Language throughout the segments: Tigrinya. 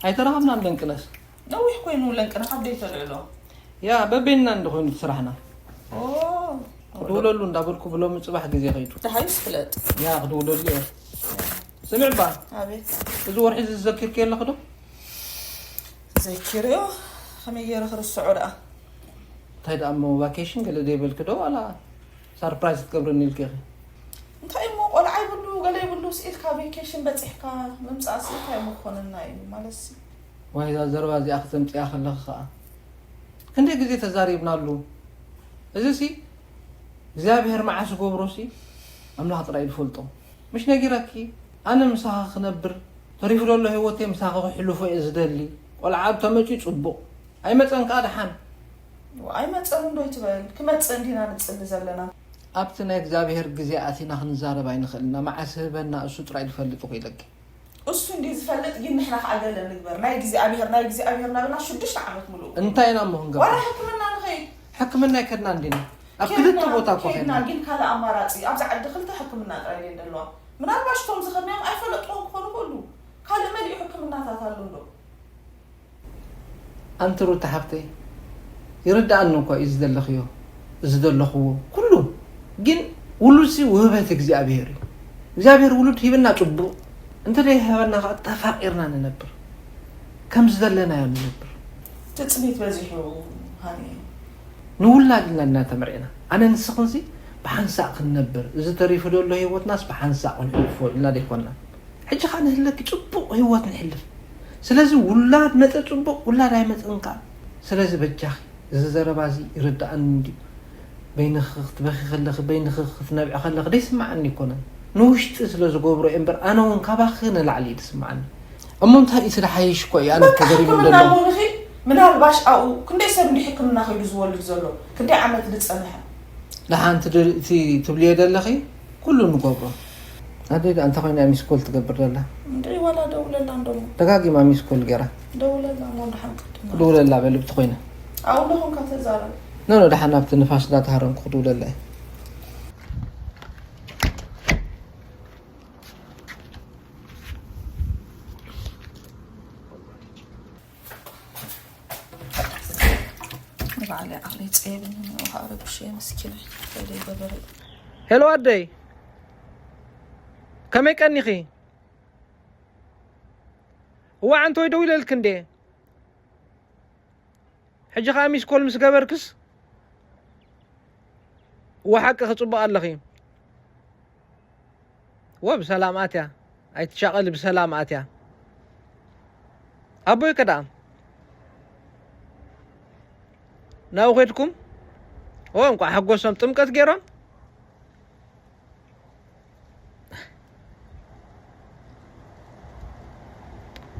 ኣይተራኸብናን ደንቅነስ። ነዊሕ ኮይኑ ለንቅነ ካብ ደይ ተልዕሎ። ያ በበይንና እንድኾይኑ እቲ ስራሕና። ኦ፣ ክድውለሉ እንዳበልኩ ብሎሚ ጽባሕ ግዜ ከይዱ። ደሃይስ ፍለጥ። ያ ክድውለሉ እየ። ስምዕ ባ፣ ኣቤት። እዚ ወርሒ እዚ ዝዘኪርኪ ኣለኺ ዶ? ዘኪርዮ፣ ከመይ ገይረ ክርስዖ ደኣ? እንታይ ደኣ እሞ ቫኬሽን ገለ ዘይበልኪ ዶ ዋላ ሳርፕራይዝ ክትገብርኒ ኢልኪ ኢኺ? እንታይ እሞ ቆልዓ ይብሉ፣ ገለ ይብሉ፣ ስኢልካ ቬኬሽን በጺሕካ ምምጻእሲ እንታይ እሞ ክኾነና እዩ ማለትሲ? ዋይ፣ እዛ ዘረባ እዚኣ ክተምጽያ ከለኺ ኸኣ ክንደይ ግዜ ተዛሪብናሉ። እዚሲ እግዚኣብሔር መዓስ ዝገብሮሲ ኣምላኽ ጥራይ እዩ ዝፈልጦ። ምሽ ነጊረኪ፣ ኣነ ምሳኺ ክነብር፣ ተሪፉ ዘሎ ህይወተይ ምሳኺ ክሕልፎ እየ ዝደሊ። ቆልዓ ኣብ ተመጽዩ ጽቡቕ፣ ኣይመጸን ከኣ ደሓን። ኣይመጸን እንዶ ይትበል፣ ክመጽእ እንዲና ንጽሊ ዘለና። ኣብቲ ናይ እግዚኣብሔር ግዜ ኣቲና ክንዛረብ ኣይንኽእልና፣ መዓስ ህበና እሱ ጥራይ ዝፈልጥ እኮ ኢለኪ። እሱ እንዲ ዝፈልጥ ግን ንሕና ከኣ ገለ ንግበር። ናይ እግዚኣብሔር፣ ናይ እግዚኣብሔር እናበልና ሽዱሽተ ዓመት ምሉእ። እንታይ ኢና እሞ ክንገብር? ዋላ ሕክምና ንኸይድ። ሕክምና ኣይከድናን ዲና? ኣብ ክልተ ኬድና፣ ቦታ እኮ ኬድና፣ ኬድና። ግን ካልእ ኣማራጺ፣ ኣብዛ ዓዲ ክልተ ሕክምና ጥራይ ድየን ዘለዋ። ምናልባሽ እቶም ዝኸድናዮም ኣይፈለጥዎም ክኾኑ ይኽእሉ። ካልእ መሊኡ ሕክምናታት ኣሎ እንዶ? ኣንቲ ሩታ ሓብተይ፣ ይርድኣኒ እኮ እዩ ዝደለኽዮ፣ ዝደለኽዎ ኩሉ። ግን ውሉድሲ ውህበት እግዚኣብሔር እዩ። እግዚኣብሔር ውሉድ ሂብና ጽቡቕ፣ እንተ ዘይሃበና ኸኣ ተፋቒርና ንነብር። ከም ዝደለናዮ ንነብር። ትጽቢት በዚሑ ሃኒ። ንውላድና ኢና ተመርዒና። ኣነ ንስኽንሲ ብሓንሳእ ክንነብር፣ እዚ ተሪፉ ዘሎ ህይወትናስ ብሓንሳእ ክንሕልፎ ኢልና ዘይኮንና። ሕጂ ኸኣ ንህለኪ ጽቡቕ ህይወት ንሕልፍ። ስለዚ ውላድ መጸ ጽቡቕ፣ ውላድ ኣይመጸን ከኣ። ስለዚ በጃኺ፣ እዚ ዘረባ እዚ ይርድኣኒ እንድዩ። በይንኺ ክትበኺ ከለኺ፣ በይንኺ ክትነብዒ ከለኺ ደይስምዓኒ ኣይኮነን። ንውሽጢ ስለ ዝገብሮ እየ እምበር፣ ኣነ እውን ካባኺ ንላዕሊ እዩ ዝስምዓኒ። እሞ እንታይ እቲ ዝሓይሽ እኮ እዩ፣ ኣነ በቃ ተገሪሙ ሕክምና ዘሎ። ምንኺ፣ ምናልባሽ ኣብኡ ክንደይ ሰብ እንዲ ሕክምና ከይዱ ዝወልድ ዘሎ፣ ክንደይ ዓመት ዝጸንሐ። ደሓን እቲ ድ-፣ እቲ ትብልዮ ዘለኺ ኩሉ ንገብሮ። ኣደይ ደኣ እንታይ ኮይና እያ ሚስ ኮል ትገብር ዘላ? እንድዒ ዋላ ደውለላ እንዶ እሞ። ደጋጊማ ሚስ ኮል ገይራ። ደውለላ እሞ ደሓን ቅድም። ክድውለላ በል ብቲ ኮይነ። ኣብኡ እንዶ ኾንካ ተዛረብ። ኖ፣ ኖ፣ ደሓን ኣብቲ ንፋስ እንዳተሃረምኩ ክድውለላ እየ። ንባዕለይ ዓቕለይ ጸየብኒ፣ ንዑ ኸኣ ረብሸ ምስኪናይ። ከይደ ይገበረ። ሄሎ ኣደይ፣ ከመይ ቀኒኺ? እዋዕ፣ ኣንተ ወይ ደው ኢለልክ እንዴ? ሕጂ ኸኣ ሚስ ኮል ምስ ገበርክስ? እወ፣ ሓቅኺ ጽቡቕ ኣለኺ። እወ፣ ብሰላም ኣትያ። ኣይትሻቐሊ፣ ብሰላም ኣትያ። ኣቦይ ከ ደኣ? ናብኡ ኸድኩም? እወ፣ እንቋዕ ሓጎሶም። ጥምቀት ገይሮም?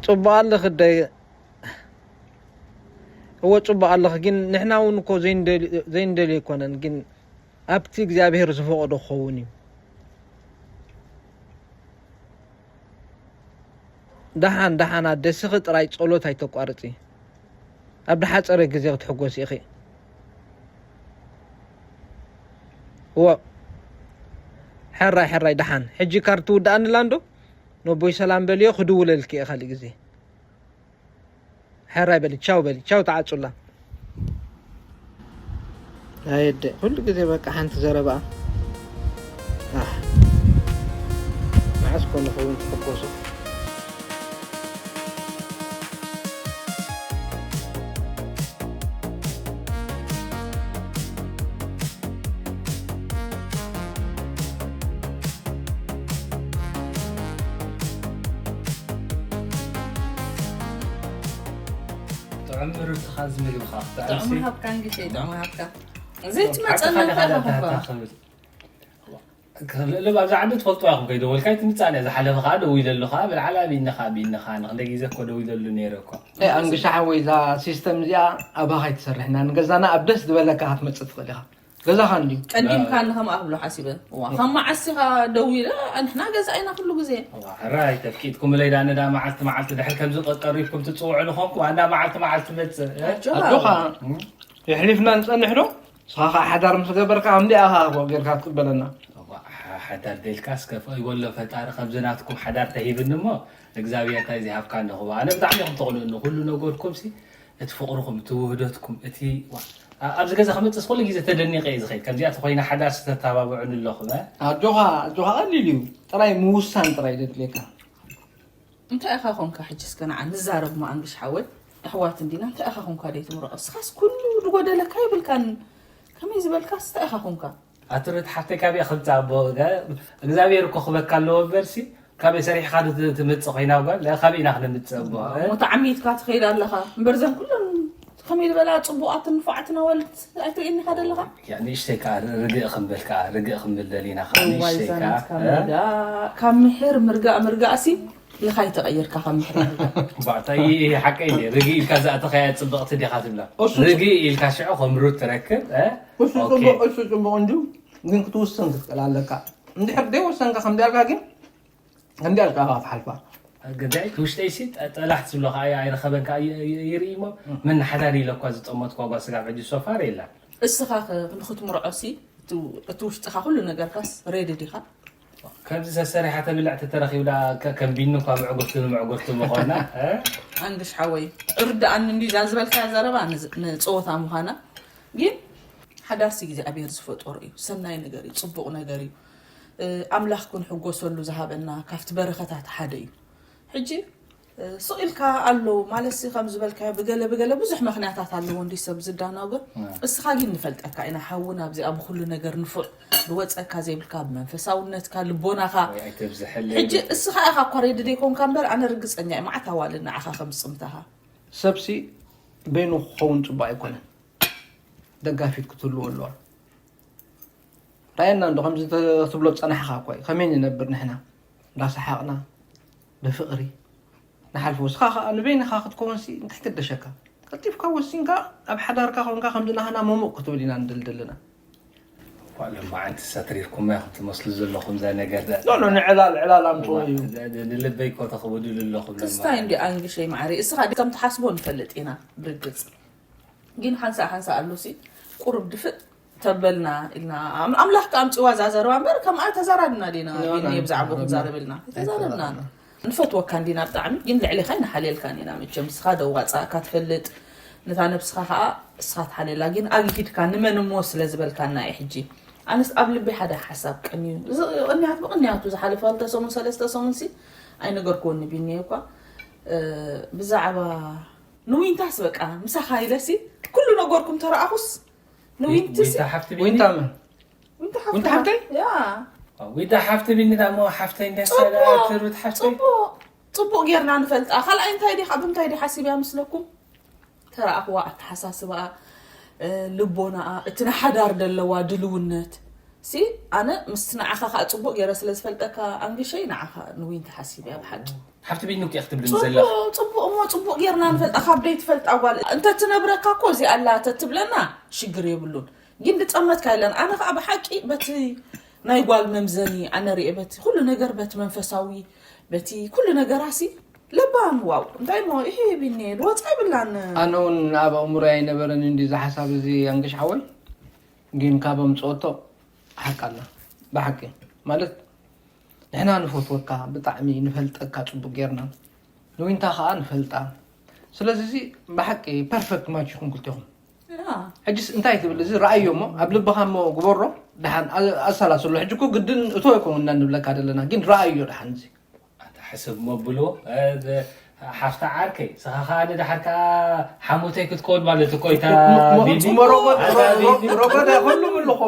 ጽቡቕ ኣለኺ ኣደይ። እወ፣ ጽቡቕ ኣለኺ፣ ግን ንሕና እውን እኮ ዘይንደልዮ፣ ዘይንደልዮ ኣይኮነን፣ ግን ኣብቲ እግዚኣብሔር ዝፈቐዶ ክኸውን እዩ። ደሓን፣ ደሓን ኣደ፣ ስኺ ጥራይ ጸሎት ኣይተቋርጺ። ኣብ ዝሓጸረ ግዜ ክትሕጎሲ ኢኺ። እወ። ሕራይ፣ ሕራይ፣ ደሓን። ሕጂ ካርድ ትውድኣኒ ኣላ እንዶ? ነቦይ ሰላም በልዮ፣ ክድውለልኪ እየ ካልእ ግዜ። ሕራይ በሊ፣ ቻው በሊ፣ ቻው ተዓጹላ። ኣየደ፣ ኩሉ ግዜ በቃ ሓንቲ ዘረባ። ኣሕ፣ መዓስ ኮ ንኸውን ትሕጎሱ? ጥዑም ምርትኻ እዚ ምግብኻ። ጥዑም ጥዑም ሲ-፣ ሃብካ እንግዲህ፣ ጥዑም ሃብካ። ዘይትመጸና ሓቅኻ እንታይ ዲኻ ኢኻ እኮ? ተታኽብል። ክልእልብ ኣብዛ ዓዲ ትፈልጦ ኢኹም ከይደወልካ ኣይትምጻእን እያ። ዝሓለፈ ከኣ ደዊለሉ ከኣ ብልዓል ኣቢኒ ከኣ ኣቢኒ ከኣ ንክንደይ ግዜ እኮ ደዊለሉ ነይረ እኮ። ኣይ፣ ኣንግሻ ሓወይ፣ እዛ ሲስተም እዚኣ ኣባኻ ኣይትሰርሕና። ንገዛና ኣብ ደስ ዝበለካ ክትመጽእ ትኽእል ኢኻ። ገዛኻ እንድዩ። ቀዲምካ ንኸም ኣብሎ ሓሲበ። እዋ፣ ካብ መዓስ ኢኻ ደው ኢለ፣ ንሕና ገዛ ኢና ኩሉ ግዜ። እዋ፣ ሕራይ ተፍቂድኩምለይ፣ ዳነ ዳ መዓልቲ መዓልቲ ድሕር ከምዚ ቀሪብኩም ትጽውዑ ንኾንኩ፣ ኣንዳ መዓልቲ መዓልቲ ትመጽእ፣ እ? ኣጆኻ። ኣጆኻ። እም? የሕሊፍና ንጸንሕ ዶ? ንስኻ ኸዓ ሓዳር ምስ ገበርካ፣ ከምዚኣ ኢኻ ጌርካ ትቅበለና። እዋ፣ ሓ-፣ ሓዳር ደልካ እስከ፣ ፈ-፣ ይበሎ ፈጣሪ፣ ከምዚ ናትኩም ሓዳር ተሂብኒ እሞ፣ እግዚኣብሔር እንታይ ዘይሃብካ እንድኹም። ኣነ ብጣዕሚ ኢኹም ተቕንኡኒ። ኩሉ ነገርኩም ሲ፣ እቲ ፍቕርኹም፣ እቲ ውህደትኩም፣ እቲ፣ ዋ፣ ኣ-፣ ኣብዚ ገዛ ክመጽእስ ኩሉ ግዜ ተደኒቐ እየ ዝኸይድ። ከምዚኣ ተኾይና ሓዳር ዝተተባብዑኒ ኣለኹም፣ እ? ኣጆኻ፣ ኣጆኻ ቀሊል እዩ። ጥራይ ምውሳን ጥራይ ዘድልየካ። እንታይ ኢኻ ኮንካ ሕጂ እስከ ንዓ ንዛረብ እሞ ኣንግሽ ሓወይ፣ ኣሕዋት እንዲና፣ እንታይ ኢኻ ኮንካ ደይ ትምርዖ? እስኻስ ኩሉ ዝጎደለካ የብልካን። ከመይ ዝበልካስ እንታይ ኢኻ ኮንካ? ኣትርት ሓፍተይ ካበይ ከምጻ ኣቦ፣ እ? እግዚኣብሔር እኮ ክበካ ኣለዎ እምበርሲ፣ ካበይ ሰሪሕኻ ዶ ት-፣ ትመጽእ ኮይና ጓል? እ፣ ካበይ ኢና ክነምጽእ ኣቦ፣ እ? እሞ ተዓሚትካ ትኸይድ ኣለኻ። እምበር ዘን ኩለን ከመይ ዝበላ ጽቡቓትን ንፉዓትን ኣዋልድ ኣይትርእየኒ ኢኻ ዘለኻ? ያ፣ ንእሽተይ ከኣ ር-፣ ርግእ ክንብል ከኣ፣ ርግእ ክንብል ደሊና ከኣ፣ እዋይ፣ ንእሽተይ ከኣ፣ ዛናትካ እ? ምርጋእ፣ ካብ ምሕር ምርጋእ፣ ምርጋእሲ ልኻይ ተቐይርካ ካብ ምሕር ምርጋእ። ባዕታይ ሓቀይ እንዴ፣ ርግእ ኢልካ ዝኣተኻያ ጽብቕቲ ዲኻ ትብላ? እሱ ርግእ ኢልካ ሽዑ ከም ሩት ትረክብ፣ እ? እሱ ኦኬ። ጽቡቕ፣ እሱ ጽቡቕ እንድዩ፣ ግን ክትውስን ክትክእል ኣለካ። እንድሕር ደይ ወሰንካ ከምዚ ኣልካ ግን፣ ከምዚ ኣልካ ኢኻ ክትሓልፋ። ገዛኢት ውሽጠይሲ ጠ-፣ ጠላሕ ዝብሎ ከኣ ኣይ-፣ ኣይረኸበን ከኣ ይ-፣ ይ-፣ ይርኢ እሞ፣ እም። ምን ሓዳር ኢለ እኳ ዝጠመትኳ ጓል ስጋብ ሕጂ ሶፋር የላን። እስኻ ኸ ንኽትምርዖሲ፣ እቲ፣ እቲ ውሽጥኻ ኩሉ ነገርካስ ሬዲ ዲኻ? ከምዚ ሰሰሪሓ ተብልዕ ተተረኺብና ከ-፣ ከም ቢኒ እኳ ምዕጉርቲ ንምዕጉርቲ ምኾና፣ እ? ኣንግሽ ሓወይ፣ እርድኣኒ እንድዩ እዛ ዝበልካያ ዘረባ ንዝ-፣ ንጸወታ ምዃና። ግን ሓዳርሲ እግዚኣብሔር ዝፈጠሮ እዩ። ሰናይ ነገር እዩ፣ ጽቡቕ ነገር እዩ። እ፣ ኣምላኽ ክንሕጎሰሉ ዝሃበና ካብቲ በረኸታት ሓደ እዩ። ሕጂ፣ እ፣ ስቕ ኢልካ ኣሎ ማለትሲ ከም ዝበልካዮ ብገለ ብገለ ብዙሕ ምኽንያታት ኣለዎ እንዲ ሰብ ዝዳናጎ። እ። እስኻ ግን ንፈልጠካ ኢና ሓውና፣ ኣብዚኣ ብኹሉ ነገር ንፉዕ፣ ዝወጸካ ዘይብልካ፣ ብመንፈሳውነትካ፣ ልቦናኻ። ወይ ኣይተብዝሐለይ ሕጂ ወይ እስኻ ኢኻ እኳ ሬዲ ደይኮንካ እምበር፣ ኣነ ርግጸኛ እየ፣ መዓት ኣዋልድ ንዓኻ ከም ዝጽምታኻ። ሰብሲ በይኑ ክኸውን ጽቡቕ ኣይኮነን። ደጋፊት ክትህልዎ ኣለዋ። ራየና እንዶ ከምዚ ተ-፣ ክትብሎ ዝጸናሕኻ እኮ እዩ። ከመይ ንነብር ንሕና? እንዳሰሓቕና፣ ብፍቕሪ ንሓልፎ። እስኻ ኸኣ ንበይንኻ ክትከውንሲ እንታይ ገደሸካ? ቀልጢፍካ ወሲንካ ኣብ ሓዳርካ ኮንካ ከምዚ ናህና መሙቕ ክትብል ኢና ንደልደልና። እኳ ሎማዓንቲ ሰትሪርኩማ ኢኹም ትመስሉ ዘለኹም እዛ ነገር ዳ-፣ ኖ፣ ኖ፣ ንዕላል፣ ዕላል ኣምጽኡ እዋ፣ እዩ። ደ-፣ ደ-፣ ንልበይ እኮ ተኽብዱሉ ኣለኹም ክስታይ ሎማዓንቲ። እንዲ ኣንግሸይ ማዕረይ፣ እስኻ ከም ትሓስቦ ንፈልጥ ኢና ብርግጽ። ግን ሓንሳእ ሓንሳእ ኣሎሲ ቁሩብ ድፍእ ተበልና ኢልና ኣም-፣ ኣምላኽ ከኣ ኣምጽዋ እዛ ዘረባ እምበር ከምኣ ተዛራብና ዲና? ኖ፣ ቢኒ ኖ፣ ብዛዕባኡ ኖ፣ ክንዛረብ ኢልና ተዛረብና። ተዛረብና። ንፈትወካ እንዲና ብጣዕሚ፣ ግን ልዕሌኻ ኣይንሓልየልካን ኢና። መቸም እስኻ ደዋጻእካ ትፈልጥ፣ ነታ ነብስኻ ከኣ እስኻ ትሓልየላ። ግን ኣግሂድካ ንመን እሞ ስለ ዝበልካና እዩ ሕጂ። ኣነስ ኣብ ልበይ ሓደ ሓሳብ ቀንዩ፣ እዚ ቅንያት ብቅንያቱ ዝሓለፈ ክልተ ሰሙን ሰለስተ ሰሙንሲ ኣይነገርክዎን ንቢኒ እኳ፣ እ፣ ብዛዕባ ንዊንታስ በቃ ምሳኻ ኢለሲ ኩሉ ነገርኩም ተረኣኹስ ንዊንትሲ ዊንታ ሓፍቲ ቢኒ? ዊንታ መን? ዊንታ ሓፍቲ ዊንታ ሓፍተይ? ያ። ዊንታ ሓፍቲ ቢኒ ዳሞ ሓፍተይ እንደ ጽቡቕ፣ ሰላ ትሩት ሓፍተይ? ጽቡቕ፣ ጽቡቕ ጌርና ንፈልጣ። ካልኣይ እንታይ ዲኻ፣ ብምንታይ ዲኻ ሓሲብያ ምስለኩም? ተረኣኽዋ ኣተሓሳስባኣ፣ እ፣ ልቦናኣ፣ እቲ ንሓዳር ደለዋ ድልውነት። ሲ፣ ኣነ ምስቲ ንዓኻ ከኣ ጽቡቕ ጌረ ስለ ዝፈልጠካ ኣንግሸይ፣ ንዓኻ ንዊንታ ሓሲብያ ብሓቂ። ሓፍቲ ቢኒ እኮ ክትብልኒ ጽቡቕ፣ ዘለኻ። ጽቡቕ እሞ ጽቡቕ ጌርና ንፈልጣ፣ ካብ ደይ ትፈልጣ ጓል። እንተ ትነብረካ እኮ እዚኣ ኣላ ተትብለና ሽግር የብሉን። ግን ድጸመትካ የለን። ኣነ ከኣ ብሓቂ በቲ ናይ ጓል መምዘኒ ኣነ ርእየ፣ በቲ ኩሉ ነገር፣ በቲ መንፈሳዊ፣ በቲ ኩሉ ነገራሲ ለባም፣ ዋው፣ እንታይ እሞ፣ ይሄ ቢኒ፣ ድወጻ የብላን። ኣነ እውን ኣብ ኣእምሮይ ኣይነበረን እንዲ እዚ ሓሳብ እዚ ኣንግሽ ሓወይ፣ ግን ካብ ኣምጽኦቶ ሓቂ ኣላ። ብሓቂ፣ ማለት፣ ንሕና ንፈትወካ፣ ብጣዕሚ ንፈልጠካ ጽቡቅ ጌርና። ንዊንታ ከኣ ንፈልጣ። ስለዚ እዚ ብሓቂ ፐርፈክት ማች ኢኹም ክልቴኹም። ያ። ሕጅስ እንታይ ትብል? እዚ ረኣዮ እሞ፣ ኣብ ልብኻ እሞ ግበሮ፣ ደሓን ኣ-፣ ኣሰላስሎ። ሕጂ እኮ ግድን እቶ ኣይኮንና ንብለካ ዘለና፣ ግን ረኣዮ ደሓን እዚ። ኣታ ሕስብ እሞ ብሎ፣ እ፣ ሓፍታ ዓርከይ፣ ንስኻ ከኣ ንደሓር ከኣ ሓሙተይ ክትከውን ማለት እኮ፣ እታ ሞ-፣ ሞ-፣ ቢቢ። ሞ-፣ ሮቦት፣ ኣታ ሮ-፣ ቢቢ። ሮቦት ኣይኮኑን ኣለኹ።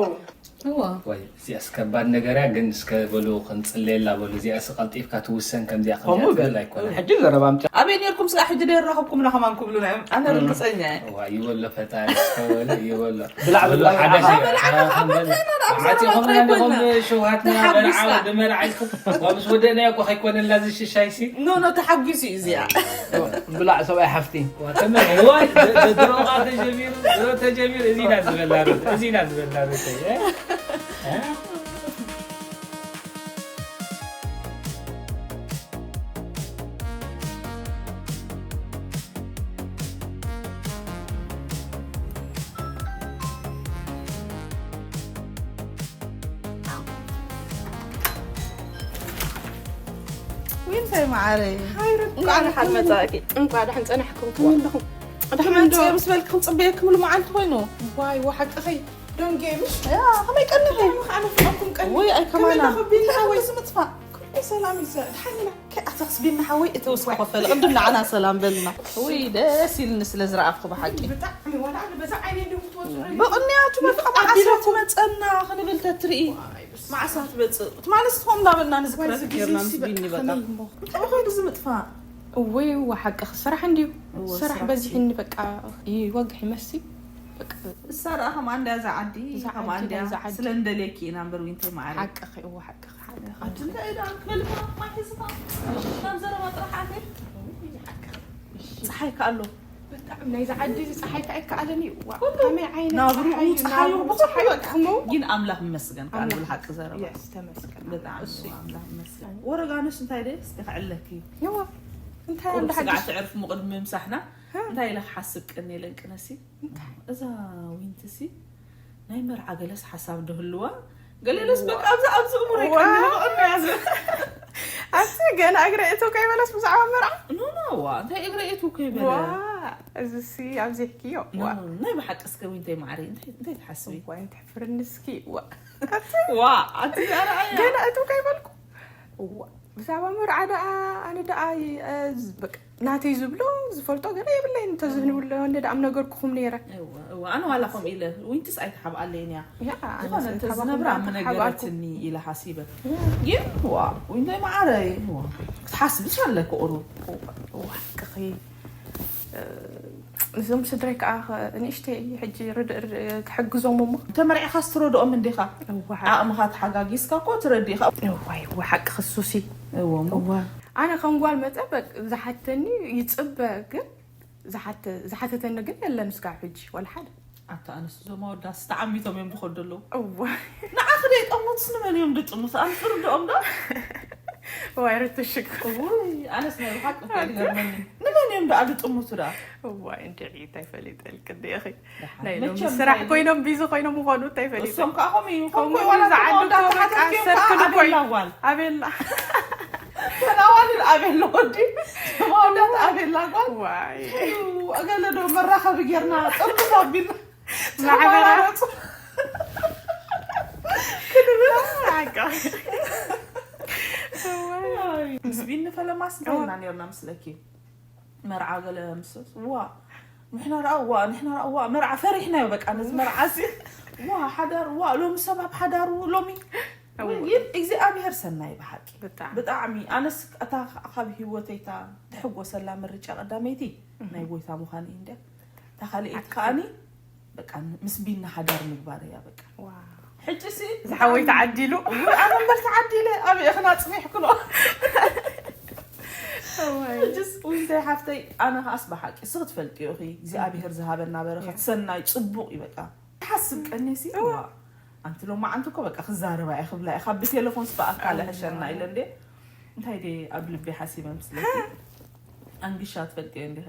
እዋ። ወይ፣ እዚኣስ ከባድ ነገር እያ፣ ግን እስከ በሉ ክንጽለየላ በሉ። እዚኣስ ቀልጢፍካ ትውሰን፣ ከምዚኣ ከምዚኣ ከምኡ ትብል በል። ኣይኮነን። ሕጂ ዘረባ ኣምጽእ። ኣበይ ኔርኩም ስጋ ሕጂ ደይ ራኸብኩምና ከማን ክብሉና እዮም። ኣነ ርግጸኛ እየ። እዋ፣ ይበሎ ፈጣሪ እስከ በሉ፣ ይበሎ። ብላዕ፣ በሉ፣ ብላዕ፣ ሓደ ብላዕ። ሸይ፣ ብላዕ፣ ኣታ ብላዕ፣ ከምበል። ብላዕ፣ ብላዕ፣ ዓጺኹም ብላዕ፣ እንዲኹም ብላዕ። ሸውሃትና ተሓጒስካ። መርዓ፣ ድመርዓ ኢልኩም። ዋ፣ ምስ ወደእናዮ እኮ ከይኮነላ እዚ ሽሻይሲ። ኖ፣ ኖ፣ ተሓጒሱ እዩ እዚኣ። ብላዕ ሰብኣይ ሓፍቲ። ዋ፣ ተመ-፣ ዋይ፣ ደ-፣ ደ-፣ ድሮ ኸዓ ተጀሚሩ፣ ድሮ ተጀሚሩ፣ እዚ ኢና ዝበላ ሩት፣ እዚ ኢና ዝበላ ሩት፣ እ? እ? እንታይ ማዓረይ? እንኳዕ ደሓን መጻእኪ። እንኳዕ ደሓን ጸናሕኩም። ከመይ ኣለኹም? ደሓን ዶ? ምስ በልክም ጽበየክምሉ መዓልቲ ኮይኑ። ዋይ ወሓቅኺ። ደንጌ ምሽ? ከመይ ቀኒኺ? ኣነ ፍቕርኩም ቀኒ። ወይ ኣይ ከማና። ከመይ ኣለኹ? ቢኒ ሓወይ። እዚ ምጥፋእ። ኩሉ ሰላም ይዘ። ደሓን ኢና። ኣታክስ ቢኒ ሓወይ እተወስኮ ከፈል ቅድም ንዓና ሰላም በልና። ወይ ደስ ኢልኒ ስለ ዝረኣኹ ብሓቂ። ብጣዕሚ ዋላ ኣነ በዛ ዓይነ እንደው ትወስዱ። ብቕንያቱ መፍቐ መዓስ ትመጸና ክንብል ተትርኢ። መዓሳ ትመጽእ ትማለስ ትኾም እንዳበልና ንዝክረክ ጌርና ምስ ቢኒ በቃ። ጠበኸ ብዚ ምጥፋእ። እወይ እወ ሓቅኺ ስራሕ እንድዩ። እወ፣ ስራሕ ስራሕ በዚሕኒ በቃ ይወግሕ ይመሲ። በቃ እሳ ደኣ ከምኣ እንድያ እዛ ዓዲ እዛ ከምኣ ዓዲ እንድያ እዛ ዓዲ። ስለ እንደልየኪ ኢና እምበር ዊንተይ መዓሪ። ሓቅኺ እወ ሓቅኺ ሓቅኺ። ኣቲ እንታይ ኢዳ ክበልካ ማይ ሒዝኻ ናብ ዘረባ ጥራሕ ኣትየ። ፀሓይ ከኣሎ ብጣዕሚ ናይዚ ዓዲ እዚ ፀሓይ ከኣይከኣለን እዩ። ዋ ኩሉ ከመይ ዓይነት ናብርኡ ፀሓይ እዩ? ፀሓዩ ናብርኡ ብኹሉ ፀሓይ በቃ። ክመው ግን ኣምላኽ ይመስገን ከኣ ኣምላኽ ንብል ሓቂ ዘረባ። የስ ተመስገን። ብጣዕሚ እሱ እዩ። ኣምላኽ ይመስገን። ወረጋኖስ እንታይ ደስ ክዕለኪ ይዋ እንታይ ቁሩብ እንዳ ስጋዕ ሓድሽ ትዕርፍ ምቕድሚ ምሳሕና እንታይ ኢለ ክሓስብ ቀኒ ኢለን ቅነሲ እዛ ዊንትሲ ናይ መርዓ ገለስ ሓሳብ ዶ ህልዋ ገለለስ በቃ ኣብዚ ኣብዚ እሙረይ ዋ። ቀኒ ብቐኒ ያዘ ኣብቲ ገና እግረ እቶ ከይበለስ ብዛዕባ መርዓ ኖ ኖ ዋ እንታይ እግረ እቱ ዋ ከይበለ እዚ ሲ ኣብዚሕክዮ ዋ ናይ ብሓቂ እስከ ዊንተይ ማዕረይ እንታይ እንታይ ትሓስቢ ዋ እንታይ ፍርንስኪ ዋ ዋ ኣቲ ኣረኣያ ገና እቶ ከይበልኩ ዋ ብዛዕባ መርዓ ደኣ ኣነ ደኣ ይ- እ፣ ዝ- በቃ ናተይ ዝብሎ ዝፈልጦ ገለ የብለይን እንተዝህንብሎ እንደ ደኣም ነገርኩኹም ነይረ እወ፣ እወ፣ ኣነ ዋላ ከምኡ ኢለ ዊንትስ ኣይትሓብኣለይን እያ ያ ዝኾነ እንተዝነብራ ምነገረትኒ ኢለ ሓሲበ ግን ዋ ዊንተይ መዓረይ ዋ ክትሓስብስ ኣለኪ ቁሩብ ዋቅኺ እዞም ስድረይ ከዓ ንእሽተይ ሕጂ ርድእ ርድእ ክሕግዞም እሞ ተመርዒኻስ ትረድኦም እንዲኻ እዋ ዓቕምኻ ተሓጋጊዝካ እኮ ትረድእ ኢኻ እዋይ እዋ ሓቂ ክሱሲ እዎ እሞ እዋ ኣነ ከም ጓል መፀ በቅ ዝሓተኒ ይፅበ ግን ዝሓተ- ዝሓተተኒ ግን የለን እስካብ ሕጂ ወላ ሓደ ኣታ ኣነስ እዞም ኣወዳት ተዓሚቶም እዮም ዝኸዱ ኣለዉ እዋ ንዓኺ ደይጠሙትስ ንመን እዮም ድጥሙት ኣነ ትርድኦም ዶ እዋይ ርትሽክ ውይ ኣነስ ናይ ብሓቂ እኮ እዩ ዝገርመኒ ንመን እዮም ደኣ ድጥሙቱ ደኣ እዋይ እንድዒ እንታይ ፈሊጠልክ እንዲኢኺ ደሓን። ናይ ሎሚ መቸም ስራሕ እንታይ ኮይኖም ቢዚ ኮይኖም ምኾኑ እንታይ ፈሊጠ እሶም ከዓ ከምኡ እዩ ከምኡ ከምኡ ዋላ ዝዓዱ ተመወዳእታ በቃ ሓተትክዮም ሰርክ ከዓ ንጎይ ኣቤላ ጓል ኣቤላ ተናዋልን ኣቤላ ወዲ ተመወዳእታ ኣቤላ ጓል ዋይ እዩ፣ ገለ ዶ መራኸቢ ጌርና ጥርቅስ ኣቢልና ማሕበራ ተመራረፁ። ዓቃ ምስ ቢኒ ፈለማስ እንታይ ኢልና ነርና ምስለኪ መርዓ ገለ ምስስ ዋ ንሕና ደኣ ዋ ንሕና ደኣ ዋ መርዓ ፈሪሕናዮ በቃ ነዚ መርዓ ሲ ዋ ሓዳር ዋ ሎሚ ሰብ ኣብ ሓዳሩ ሎሚ እዋ። ግን እግዚኣብሔር ሰናይ ብሓቂ ብጣዕሚ ብጣዕሚ ኣነስ እታ ካብ ህይወተይ እታ ትሕጎሰላ ምርጫ ቀዳመይቲ ናይ ጎይታ ምዃን እዩ እንድያ እታ ካልኣይቲ ከዓኒ በቃ ምስ ቢኒ ሓዳር ምግባር እያ በቃ ዋው ሕጂ ሲ ዝሓወይ ተዓዲሉ ኣነ እምበር ተዓዲለ ኣበይ ኢኽና ፅኒሕክኖ ሕጅስ ዊንተይ ሓፍተይ ኣነ ከኣስ ብሓቂ እስኺ ትፈልጥዮ ኢኺ እግዚኣብሔር ዝሃበና በረኸት ሰናይ ፅቡቕ እዩ በቃ ትሓስብ ቀኒሲ ዋ ኣንቲ ሎማዓንቲ እኮ በቃ ክዛረባ እየ ክብላ እየ ካብ ብቴሌፎን ስበኣካለ ሕሸና ኢለ እንዴ እንታይ ደ ኣብ ልቢ ሓሲበ ምስለኪ ኣንግሻ ትፈልጥዮ እንዲኸ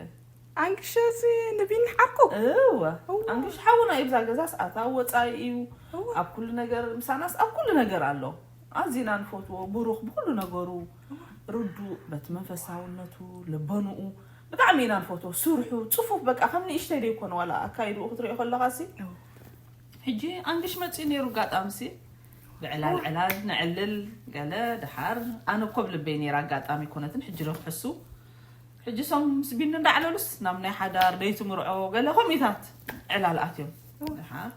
ኣንግሸ እዚ ንቢኒ ሓርኩ እወ ኣንግሽ ሓውና እዩ ብዛ ገዛ ሰኣታ ወፃኢ እዩ ኣብ ኩሉ ነገር ምሳናስ ኣብ ኩሉ ነገር ኣሎ ኣዚና ንፈትዎ ብሩኽ ብኩሉ ነገሩ ርዱእ በቲ መንፈሳውነቱ ልበንኡ ብጣዕሚ ኢና ንፈትዎ ስርሑ ፅፉፍ በቃ ከም ንእሽተይ ደይኮነ ዋላ ኣካይድኡ ክትሪኦ ከለካ ሲ ሕጂ ኣንግሽ መፂኡ ነይሩ ኣጋጣሚ ሲ ብዕላል ዕላል ነዕልል ገለ ድሓር ኣነ እኮ ብልበይ ነይራ ኣጋጣሚ ኣይኮነትን ሕጂ ዶ ክሕሱ ሕጂ ሶም ምስ ቢኒ እንዳዕለሉስ ናብ ናይ ሓዳር ደይትምርዖ ገለ ከምኢታት ዕላል ኣትዮም ድሓር